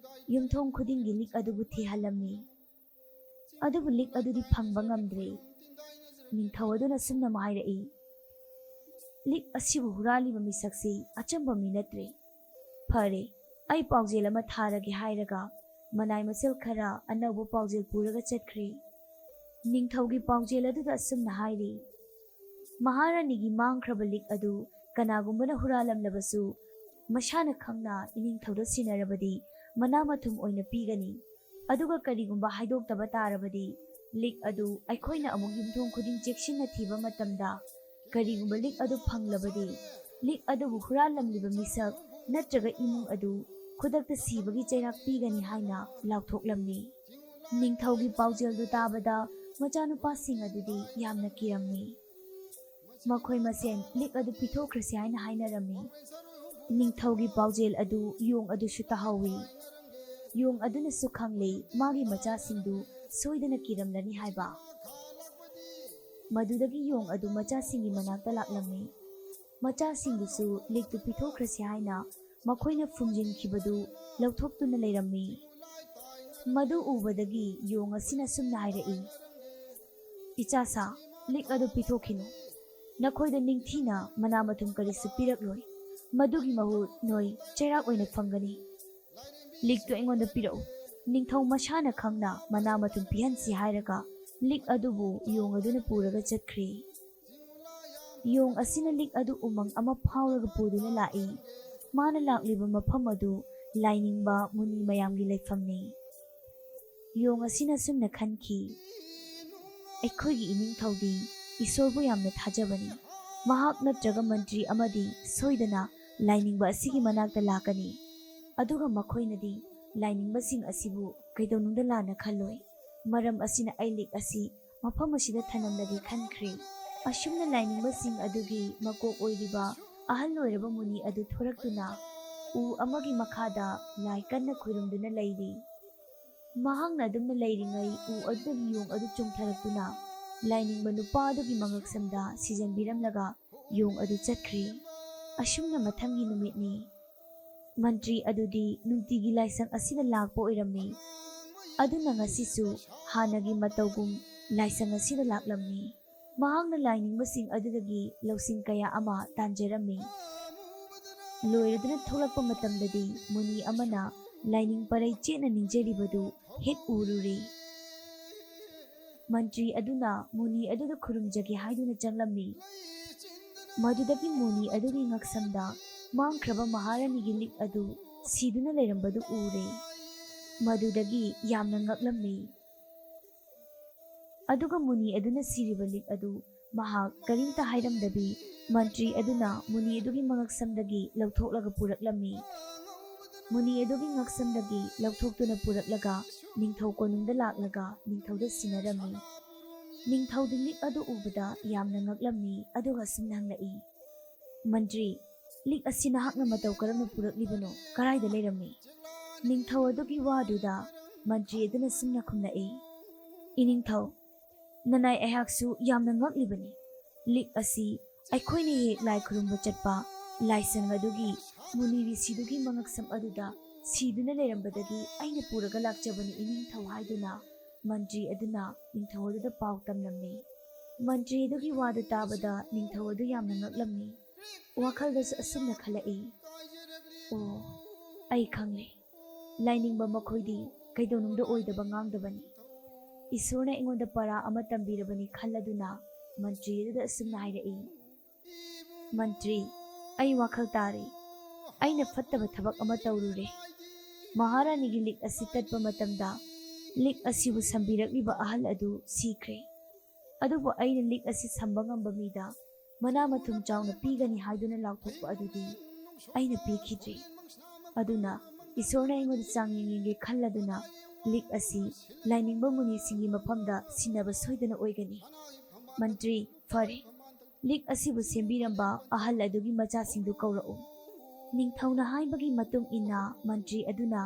ꯌꯨꯝꯊꯣꯡ ꯈꯨꯗꯤꯡꯒꯤ ꯂꯤꯛ ꯑꯗꯨꯕꯨ ꯊꯤꯍꯜꯂꯝꯃꯤ꯫ ꯑꯗꯨꯕꯨ ꯂꯤꯛ ꯑꯗꯨꯗꯤ ꯐꯪꯕ ꯉꯝꯗ꯭ꯔꯦ꯫ ꯅꯤꯡꯊꯧ ꯑꯗꯨꯅ ꯁꯨꯝꯅ ꯍꯥꯏꯔꯛꯏ, "ꯂꯤꯛ ꯑꯁꯤꯕꯨ ꯍꯨꯔꯥꯜꯂꯤꯕ ꯃꯤꯁꯛꯁꯤ ꯑꯆꯝꯕ ꯃꯤ ꯅꯠꯇ꯭ꯔꯦ꯫ ꯐꯔꯦ, ꯑꯩ ꯄꯥꯎꯖꯦꯜ ꯑꯃ ꯊꯥꯔꯒꯦ" ꯍꯥꯏꯔꯒ ꯃꯅꯥꯏ ꯃꯁꯤꯜ ꯈꯔ ꯑꯅꯧꯕ ꯄꯥꯎꯖꯦꯜ ꯄꯨꯔꯒ ꯆꯠꯈ꯭ꯔꯦ꯫ ꯅꯤꯡꯊꯧꯒꯤ ꯄꯥꯎꯖꯦꯜ ꯑꯗꯨꯗ ꯑꯁꯨꯝꯅ ꯍꯥꯏꯔꯤ, ꯃꯍꯥꯔꯥꯅꯤꯒꯤ ꯃꯥꯡꯈ꯭ꯔꯕ ꯂꯤꯛ ꯑꯗꯨ ꯀꯅꯥꯒꯨꯝꯕꯅ ꯍꯨꯔꯥꯜꯂꯝꯂꯕꯁꯨ, ꯃꯁꯥꯅ ꯈꯪꯅ ꯏꯅꯤꯡꯊꯧꯗ ꯁꯤꯟꯅꯔꯕꯗꯤ ꯃꯅꯥ ꯃꯊꯨꯝ ꯑꯣꯏꯅ ꯄꯤꯒꯅꯤ꯫ ꯑꯗꯨꯒ ꯀꯔꯤꯒꯨꯝꯕ ꯍꯥꯏꯗꯣꯛꯇꯕ ꯇꯥꯔꯕꯗꯤ, ꯂꯤꯛ ꯑꯗꯨ ꯑꯩꯈꯣꯏꯅ ꯑꯃꯨꯛ ꯌꯨꯝꯊꯣꯡ ꯈꯨꯗꯤꯡ ꯆꯦꯛꯁꯤꯟꯅ ꯊꯤꯕ ꯃꯇꯝꯗ, ꯀꯔꯤꯒꯨꯝꯕ ꯂꯤꯛ ꯑꯗꯨ ꯐꯪꯂꯕꯗꯤ, ꯂꯤꯛ ꯑꯗꯨꯕꯨ ꯍꯨꯔꯥꯜꯂꯝꯂꯤꯕ ꯃꯤꯁꯛ ꯅꯠꯇ꯭ꯔꯒ ꯏꯃꯨꯡ ꯑꯗꯨ ꯈꯨꯗꯛꯇ ꯁꯤꯕꯒꯤ ꯆꯩꯔꯥꯛ ꯄꯤꯒꯅꯤ ꯍꯥꯏꯅ ꯂꯥꯎꯊꯣꯛꯂꯝꯃꯤ꯫ ꯅꯤꯡꯊꯧꯒꯤ ꯄꯥꯎꯖꯦꯜꯗꯨ ꯇꯥꯕꯗ ꯃꯆꯥꯅꯨꯄꯥꯁꯤꯡ ꯑꯗꯨꯗꯤ ꯌꯥꯝꯅ ꯀꯤꯔꯝꯃꯤ꯫ ꯃꯈꯣꯏ ꯃꯁꯦꯟ ꯂꯤꯛ ꯑꯗꯨ ꯄꯤꯊꯣꯛꯈ꯭ꯔꯁꯤ ꯍꯥꯏꯅ ꯍꯥꯏꯅꯔꯝꯃꯤ꯫ ꯅꯤꯡꯊꯧꯒꯤ ꯄꯥꯎꯖꯦꯜ ꯑꯗꯨ ꯌꯣꯡ ꯑꯗꯨꯁꯨ ꯇꯥꯍꯧꯏ꯫ ꯌꯣꯡ ꯑꯗꯨꯅꯁꯨ ꯈꯪꯂꯦ ꯃꯥꯒꯤ ꯃꯆꯥꯁꯤꯡꯗꯨ ꯁꯣꯏꯗꯅ ꯀꯤꯔꯝꯂꯅꯤ ꯍꯥꯏꯕ꯫ ꯃꯗꯨꯗꯒꯤ ꯌꯣꯡ ꯑꯗꯨ ꯃꯆꯥꯁꯤꯡꯒꯤ ꯃꯅꯥꯛꯇ ꯂꯥꯛꯂꯝꯃꯤ꯫ ꯃꯆꯥꯁꯤꯡꯗꯨꯁꯨ ꯂꯤꯛꯇꯨ ꯄꯤꯊꯣꯛꯈ꯭ꯔꯁꯤ ꯍꯥꯏꯅ ꯃꯈꯣꯏꯅ ꯐꯨꯝꯖꯤꯟꯈꯤꯕꯗꯨ ꯂꯧꯊꯣꯛꯇꯨꯅ ꯂꯩꯔꯝꯃꯤ꯫ ꯃꯗꯨ ꯎꯕꯗꯒꯤ ꯌꯣꯡ ꯑꯁꯤꯅ ꯁꯨꯝꯅ ꯍꯥꯏꯔꯛꯏ, "ꯏꯆꯥꯁꯥ, ꯂꯤꯛ ꯑꯗꯨ ꯄꯤꯊꯣꯛꯈꯤꯅꯨ꯫ ꯅꯈꯣꯏꯗ ꯅꯤꯡꯊꯤꯅ ꯃꯅꯥ ꯃꯊꯨꯝ ꯀꯔꯤꯁꯨ ꯄꯤꯔꯛꯂꯣꯏ꯫ ꯃꯗꯨꯒꯤ ꯃꯍꯨꯠ ꯅꯣꯏ ꯆꯩꯔꯥꯛ ꯑꯣꯏꯅ ꯐꯪꯒꯅꯤ꯫ ꯂꯤꯛꯇꯨ ꯑꯩꯉꯣꯟꯗ ꯄꯤꯔꯛꯎ꯫" ꯅꯤꯡꯊꯧ ꯃꯁꯥꯅ ꯈꯪꯅ ꯃꯅꯥ ꯃꯊꯨꯝ ꯄꯤꯍꯟꯁꯤ ꯍꯥꯏꯔꯒ ꯂꯤꯛ ꯑꯗꯨꯕꯨ ꯌꯣꯡ ꯑꯗꯨꯅ ꯄꯨꯔꯒ ꯆꯠꯈ꯭ꯔꯤ꯫ ꯌꯣꯡ ꯑꯁꯤꯅ ꯂꯤꯛ ꯑꯗꯨ ꯎꯃꯪ ꯑꯃ ꯐꯥꯎꯔꯒ ꯄꯨꯗꯨꯅ ꯂꯥꯛꯏ꯫ ꯃꯥꯅ ꯂꯥꯛꯂꯤꯕ ꯃꯐꯝ ꯑꯗꯨ ꯂꯥꯏꯅꯤꯡꯕ ꯃꯨꯅꯤ ꯃꯌꯥꯝꯒꯤ ꯂꯩꯐꯝꯅꯤ꯫ ꯌꯣꯡ ꯑꯁꯤꯅ ꯁꯨꯝꯅ ꯈꯟꯈꯤ, "ꯑꯩꯈꯣꯏꯒꯤ ꯏꯅꯤꯡꯊꯧꯗꯤ ꯏꯁꯣꯔꯕꯨ ꯌꯥꯝꯅ ꯊꯥꯖꯕꯅꯤ꯫ ꯃꯍꯥꯛ ꯅꯠꯇ꯭ꯔꯒ ꯃꯟꯇ꯭ꯔꯤ ꯑꯃꯗꯤ ꯁꯣꯏꯗꯅ ꯂꯥꯏꯅꯤꯡꯕ ꯑꯁꯤꯒꯤ ꯃꯅꯥꯛꯇ ꯂꯥꯛꯀꯅꯤ꯫ ꯑꯗꯨꯒ ꯃꯈꯣꯏꯅꯗꯤ ꯂꯥꯏꯅꯤꯡꯕꯁꯤꯡ ꯑꯁꯤꯕꯨ ꯀꯩꯗꯧꯅꯨꯡꯗ ꯂꯥꯟꯅ ꯈꯜꯂꯣꯏ꯫ ꯃꯔꯝ ꯑꯁꯤꯅ ꯑꯩ ꯂꯤꯛ ꯑꯁꯤ ꯃꯐꯝ ꯑꯁꯤꯗ ꯊꯅꯝꯂꯒꯦ ꯈꯟꯈ꯭ꯔꯦ꯫" ꯑꯁꯨꯝꯅ ꯂꯥꯏꯅꯤꯡꯕꯁꯤꯡ ꯑꯗꯨꯒꯤ ꯃꯀꯣꯛ ꯑꯣꯏꯔꯤꯕ ꯑꯍꯜ ꯑꯣꯏꯔꯕ ꯃꯨꯅꯤ ꯑꯗꯨ ꯊꯣꯔꯛꯇꯨꯅ ꯎ ꯑꯃꯒꯤ ꯃꯈꯥꯗ ꯂꯥꯏ ꯀꯟꯅ ꯈꯨꯔꯨꯝꯗꯨꯅ ꯂꯩꯔꯤ꯫ ꯃꯍꯥꯛꯅ ꯑꯗꯨꯝꯅ ꯂꯩꯔꯤꯉꯩ ꯎ ꯑꯗꯨꯗꯒꯤ ꯌꯣꯡ ꯑꯗꯨ ꯆꯣꯡꯊꯔꯛꯇꯨꯅ ꯂꯥꯏꯅꯤꯡꯕ ꯅꯨꯄꯥ ꯑꯗꯨꯒꯤ ꯃꯉꯛꯁꯝꯗ ꯁꯤꯖꯟꯕꯤꯔꯝꯂꯒ ꯌꯣꯡ ꯑꯗꯨ ꯆꯠꯈ꯭ꯔꯤ꯫ ꯑꯁꯨꯝꯅ ꯃꯊꯪꯒꯤ ꯅꯨꯃꯤꯠꯅꯤ꯫ ꯃꯟꯇ꯭ꯔꯤ ꯑꯗꯨꯗꯤ ꯅꯨꯡꯇꯤꯒꯤ ꯂꯥꯏꯁꯪ ꯑꯁꯤꯗ ꯂꯥꯛꯄ ꯑꯣꯏꯔꯝꯃꯤ꯫ ꯑꯗꯨꯅ ꯉꯁꯤꯁꯨ ꯍꯥꯟꯅꯒꯤ ꯃꯇꯧꯒꯨꯝ ꯂꯥꯏꯁꯪ ꯑꯁꯤꯗ ꯂꯥꯛꯂꯝꯃꯤ꯫ ꯃꯍꯥꯛꯅ ꯂꯥꯏꯅꯤꯡꯕꯁꯤꯡ ꯑꯗꯨꯗꯒꯤ ꯂꯧꯁꯤꯡ ꯀꯌꯥ ꯑꯃ ꯇꯥꯟꯖꯔꯝꯃꯤ꯫ ꯂꯣꯏꯔꯗꯨꯅ ꯊꯣꯛꯂꯛꯄ ꯃꯇꯝꯗꯗꯤ ꯃꯨꯅꯤ ꯑꯃꯅ ꯂꯥꯏꯅꯤꯡ ꯄꯔꯩ ꯆꯦꯠꯅ ꯅꯤꯡꯖꯔꯤꯕꯗꯨ ꯍꯦꯛ ꯎꯔꯨꯔꯦ꯫ ꯃꯟꯇ꯭ꯔꯤ ꯑꯗꯨꯅ ꯃꯨꯅꯤ ꯑꯗꯨꯗ ꯈꯨꯔꯨꯝꯖꯒꯦ ꯍꯥꯏꯗꯨꯅ ꯆꯪꯂꯝꯃꯤ꯫ ꯃꯗꯨꯗꯒꯤ ꯃꯨꯅꯤ ꯑꯗꯨꯒꯤ ꯉꯛꯁꯝꯗ ꯃꯥꯡꯈ꯭ꯔꯕ ꯃꯍꯥꯔꯥꯅꯤꯒꯤ ꯂꯤꯛ ꯑꯗꯨ ꯁꯤꯗꯨꯅ ꯂꯩꯔꯝꯕꯗꯨ ꯎꯔꯦ꯫ ꯃꯗꯨꯗꯒꯤ ꯌꯥꯝꯅ ꯉꯛꯂꯝꯃꯤ꯫ ꯑꯗꯨꯒ ꯃꯨꯅꯤ ꯑꯗꯨꯅ ꯁꯤꯔꯤꯕ ꯂꯤꯛ ꯑꯗꯨ ꯃꯍꯥꯛ ꯀꯔꯤꯝꯇ ꯍꯥꯏꯔꯝꯗꯕꯤ ꯃꯟꯇ꯭ꯔꯤ ꯑꯗꯨꯅ ꯃꯨꯅꯤ ꯑꯗꯨꯒꯤ ꯃꯉꯛꯁꯝꯗꯒꯤ ꯂꯧꯊꯣꯛꯂꯒ ꯄꯨꯔꯛꯂꯝꯃꯤ꯫ ꯃꯨꯅꯤ ꯑꯗꯨꯒꯤ ꯉꯛꯁꯝꯗꯒꯤ ꯂꯧꯊꯣꯛꯇꯨꯅ ꯄꯨꯔꯛꯂꯒ ꯅꯤꯡꯊꯧ ꯀꯣꯅꯨꯡꯗ ꯂꯥꯛꯂꯒ ꯅꯤꯡꯊꯧꯗ ꯁꯤꯟꯅꯔꯝꯃꯤ꯫ ꯅꯤꯡꯊꯧꯗꯤ ꯂꯤꯛ ꯑꯗꯨ ꯎꯕꯗ ꯌꯥꯝꯅ ꯉꯛꯂꯝꯃꯤ, ꯑꯗꯨꯒ ꯑꯁꯨꯝꯅ ꯍꯪꯂꯛꯏ, "ꯃꯟꯇ꯭ꯔꯤ, ꯂꯤꯛ ꯑꯁꯤ ꯅꯍꯥꯛꯅ ꯃꯇꯧ ꯀꯔꯝꯅ ꯄꯨꯔꯛꯂꯤꯕꯅꯣ? ꯀꯗꯥꯏꯗ ꯂꯩꯔꯝꯃꯤ?" ꯅꯤꯡꯊꯧ ꯑꯗꯨꯒꯤ ꯋꯥꯗꯨꯗ ꯃꯟꯇ꯭ꯔꯤ ꯑꯗꯨꯅ ꯑꯁꯨꯝꯅ ꯈꯨꯝꯂꯛꯏ, "ꯏꯅꯤꯡꯊꯧ, ꯅꯅꯥꯏ ꯑꯩꯍꯥꯛꯁꯨ ꯌꯥꯝꯅ ꯉꯛꯂꯤꯕꯅꯤ꯫ ꯂꯤꯛ ꯑꯁꯤ ꯑꯩꯈꯣꯏꯅ ꯍꯦꯛ ꯂꯥꯏ ꯈꯨꯔꯨꯝꯕ ꯆꯠꯄ ꯂꯥꯏꯁꯪ ꯑꯗꯨꯒꯤ ꯃꯨꯅꯤ ꯔꯤꯁꯤꯗꯨꯒꯤ ꯃꯉꯛꯁꯝ ꯑꯗꯨꯗ ꯁꯤꯗꯨꯅ ꯂꯩꯔꯝꯕꯗꯒꯤ ꯑꯩꯅ ꯄꯨꯔꯒ ꯂꯥꯛꯆꯕꯅꯤ ꯏꯅꯤꯡꯊꯧ" ꯍꯥꯏꯗꯨꯅ ꯃꯟꯇ꯭ꯔꯤ ꯑꯗꯨꯅ ꯅꯤꯡꯊꯧ ꯑꯗꯨꯗ ꯄꯥꯎ ꯇꯝꯂꯝꯃꯤ꯫ ꯃꯟꯇ꯭ꯔꯤ ꯑꯗꯨꯒꯤ ꯋꯥꯗꯨ ꯇꯥꯕꯗ ꯅꯤꯡꯊꯧ ꯑꯗꯨ ꯌꯥꯝꯅ ꯉꯛꯂꯝꯃꯤ꯫ ꯋꯥꯈꯜꯗꯁꯨ ꯑꯁꯨꯝꯅ ꯈꯜꯂꯛꯏ, "ꯑꯣ, ꯑꯩ ꯈꯪꯂꯦ꯫ ꯂꯥꯏꯅꯤꯡꯕ ꯃꯈꯣꯏꯗꯤ ꯀꯩꯗꯧꯅꯨꯡꯗ ꯑꯣꯏꯗꯕ ꯉꯥꯡꯗꯕꯅꯤ꯫ ꯏꯁꯣꯔꯅ ꯑꯩꯉꯣꯟꯗ ꯄꯔꯥ ꯑꯃ ꯇꯝꯕꯤꯔꯕꯅꯤ" ꯈꯜꯂꯗꯨꯅ ꯃꯟꯇ꯭ꯔꯤ ꯑꯗꯨꯗ ꯑꯁꯨꯝꯅ ꯍꯥꯏꯔꯛꯏ, "ꯃꯟꯇ꯭ꯔꯤ, ꯑꯩ ꯋꯥꯈꯜ ꯇꯥꯔꯦ꯫ ꯑꯩꯅ ꯐꯠꯇꯕ ꯊꯕꯛ ꯑꯃ ꯇꯧꯔꯨꯔꯦ꯫ ꯃꯍꯥꯔꯥꯅꯤꯒꯤ ꯂꯤꯛ ꯑꯁꯤ ꯇꯠꯄ ꯃꯇꯝꯗ ꯂꯤꯛ ꯑꯁꯤꯕꯨ ꯁꯝꯕꯤꯔꯛꯂꯤꯕ ꯑꯍꯜ ꯑꯗꯨ ꯁꯤꯈ꯭ꯔꯦ꯫ ꯑꯗꯨꯕꯨ ꯑꯩꯅ ꯂꯤꯛ ꯑꯁꯤ ꯁꯝꯕ ꯉꯝꯕ ꯃꯤꯗ ꯃꯅꯥ ꯃꯊꯨꯝ ꯆꯥꯎꯅ ꯄꯤꯒꯅꯤ ꯍꯥꯏꯗꯨꯅ ꯂꯥꯎꯊꯣꯛꯄ ꯑꯗꯨꯗꯤ ꯑꯩꯅ ꯄꯤꯈꯤꯗ꯭ꯔꯤ꯫ ꯑꯗꯨꯅ ꯏꯁꯣꯔꯅ ꯑꯩꯉꯣꯟꯗ ꯆꯥꯡꯌꯦꯡ ꯌꯦꯡꯒꯦ ꯈꯜꯂꯗꯨꯅ ꯂꯤꯛ ꯑꯁꯤ ꯂꯥꯏꯅꯤꯡꯕ ꯃꯨꯅꯤꯁꯤꯡꯒꯤ ꯃꯐꯝꯗ ꯁꯤꯟꯅꯕ ꯁꯣꯏꯗꯅ ꯑꯣꯏꯒꯅꯤ꯫ ꯃꯟꯇ꯭ꯔꯤ, ꯐꯔꯦ, ꯂꯤꯛ ꯑꯁꯤꯕꯨ ꯁꯦꯝꯕꯤꯔꯝꯕ ꯑꯍꯜ ꯑꯗꯨꯒꯤ ꯃꯆꯥꯁꯤꯡꯗꯨ ꯀꯧꯔꯛꯎ"꯫ ꯅꯤꯡꯊꯧꯅ ꯍꯥꯏꯕꯒꯤ ꯃꯇꯨꯡ ꯏꯟꯅ ꯃꯟꯇ꯭ꯔꯤ ꯑꯗꯨꯅ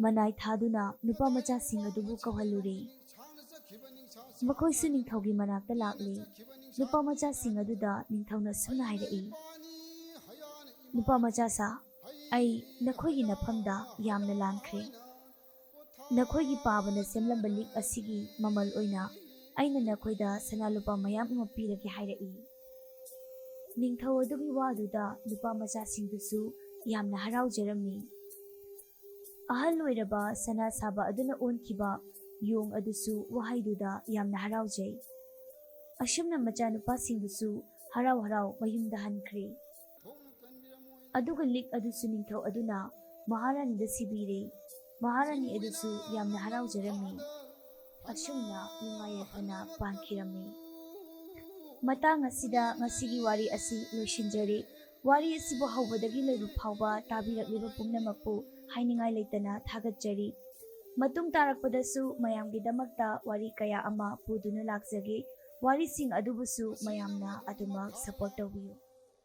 ꯃꯅꯥꯏ ꯊꯥꯗꯨꯅ ꯅꯨꯄꯥ ꯃꯆꯥꯁꯤꯡ ꯑꯗꯨꯕꯨ ꯀꯧꯍꯜꯂꯨꯔꯦ꯫ ꯃꯈꯣꯏꯁꯨ ꯅꯤꯡꯊꯧꯒꯤ ꯃꯅꯥꯛꯇ ꯂꯥꯛꯂꯦ꯫ ꯅꯨꯄꯥ ꯃꯆꯥꯁꯤꯡ ꯑꯗꯨꯗ ꯅꯤꯡꯊꯧꯅ ꯑꯁꯨꯝꯅ ꯍꯥꯏꯔꯛꯏ, "ꯅꯨꯄꯥ ꯃꯆꯥꯁꯥ, ꯑꯩ ꯅꯈꯣꯏꯒꯤ ꯅꯐꯝꯗ ꯌꯥꯝꯅ ꯂꯥꯟꯈ꯭ꯔꯦ꯫ ꯅꯈꯣꯏꯒꯤ ꯄꯥꯕꯅ ꯁꯦꯝꯂꯝꯕ ꯂꯤꯛ ꯑꯁꯤꯒꯤ ꯃꯃꯜ ꯑꯣꯏꯅ ꯑꯩꯅ ꯅꯈꯣꯏꯗ ꯁꯅꯥ ꯂꯨꯄꯥ ꯃꯌꯥꯝ ꯑꯃ ꯄꯤꯔꯒꯦ" ꯍꯥꯏꯔꯛꯏ꯫ ꯅꯤꯡꯊꯧ ꯑꯗꯨꯒꯤ ꯋꯥꯗꯨꯗ ꯅꯨꯄꯥ ꯃꯆꯥꯁꯤꯡꯗꯨꯁꯨ ꯌꯥꯝꯅ ꯍꯔꯥꯎꯖꯔꯝꯃꯤ꯫ ꯑꯍꯜ ꯑꯣꯏꯔꯕ ꯁꯅꯥ ꯁꯥꯕ ꯑꯗꯨꯅ ꯑꯣꯟꯈꯤꯕ ꯌꯣꯡ ꯑꯗꯨꯁꯨ ꯋꯥꯍꯩꯗꯨꯗ ꯌꯥꯝꯅ ꯍꯔꯥꯎꯖꯩ꯫ ꯑꯁꯨꯝꯅ ꯃꯆꯥꯅꯨꯄꯥꯁꯤꯡꯗꯨꯁꯨ ꯍꯔꯥꯎ ꯍꯔꯥꯎ ꯃꯌꯨꯝꯗ ꯍꯟꯈ꯭ꯔꯦ꯫ ꯑꯗꯨꯒ ꯂꯤꯛ ꯑꯗꯨꯁꯨ ꯅꯤꯡꯊꯧ ꯑꯗꯨꯅ ꯃꯍꯥꯔꯥꯅꯤꯗ ꯁꯤꯕꯤꯔꯦ꯫ ꯃꯍꯥꯔꯥꯅꯤ ꯑꯗꯨꯁꯨ ꯌꯥꯝꯅ ꯍꯔꯥꯎꯖꯔꯝꯃꯤ꯫ ꯑꯁꯨꯝꯅ ꯅꯨꯡꯉꯥꯏ ꯌꯥꯏꯐꯅ ꯄꯥꯟꯈꯤꯔꯝꯃꯤ꯫ ꯃꯇꯥꯡ ꯑꯁꯤꯗ ꯉꯁꯤꯒꯤ ꯋꯥꯔꯤ ꯑꯁꯤ ꯂꯣꯏꯁꯤꯟꯖꯔꯦ꯫ ꯋꯥꯔꯤ ꯑꯁꯤꯕꯨ ꯍꯧꯕꯗꯒꯤ ꯂꯣꯏꯕ ꯐꯥꯎꯕ ꯇꯥꯕꯤꯔꯛꯂꯤꯕ ꯄꯨꯝꯅꯃꯛꯄꯨ ꯍꯥꯏꯅꯤꯡꯉꯥꯏ ꯂꯩꯇꯅ ꯊꯥꯒꯠꯆꯔꯤ꯫ ꯃꯇꯨꯡ ꯇꯥꯔꯛꯄꯗꯁꯨ ꯃꯌꯥꯝꯒꯤꯗꯃꯛꯇ ꯋꯥꯔꯤ ꯀꯌꯥ ꯑꯃ ꯄꯨꯗꯨꯅ ꯂꯥꯛꯆꯒꯦ꯫ ꯋꯥꯔꯤꯁꯤꯡ ꯑꯗꯨꯕꯨꯁꯨ ꯃꯌꯥꯝꯅ ꯑꯗꯨꯃꯛ support ꯇꯧꯕꯤꯌꯨ꯫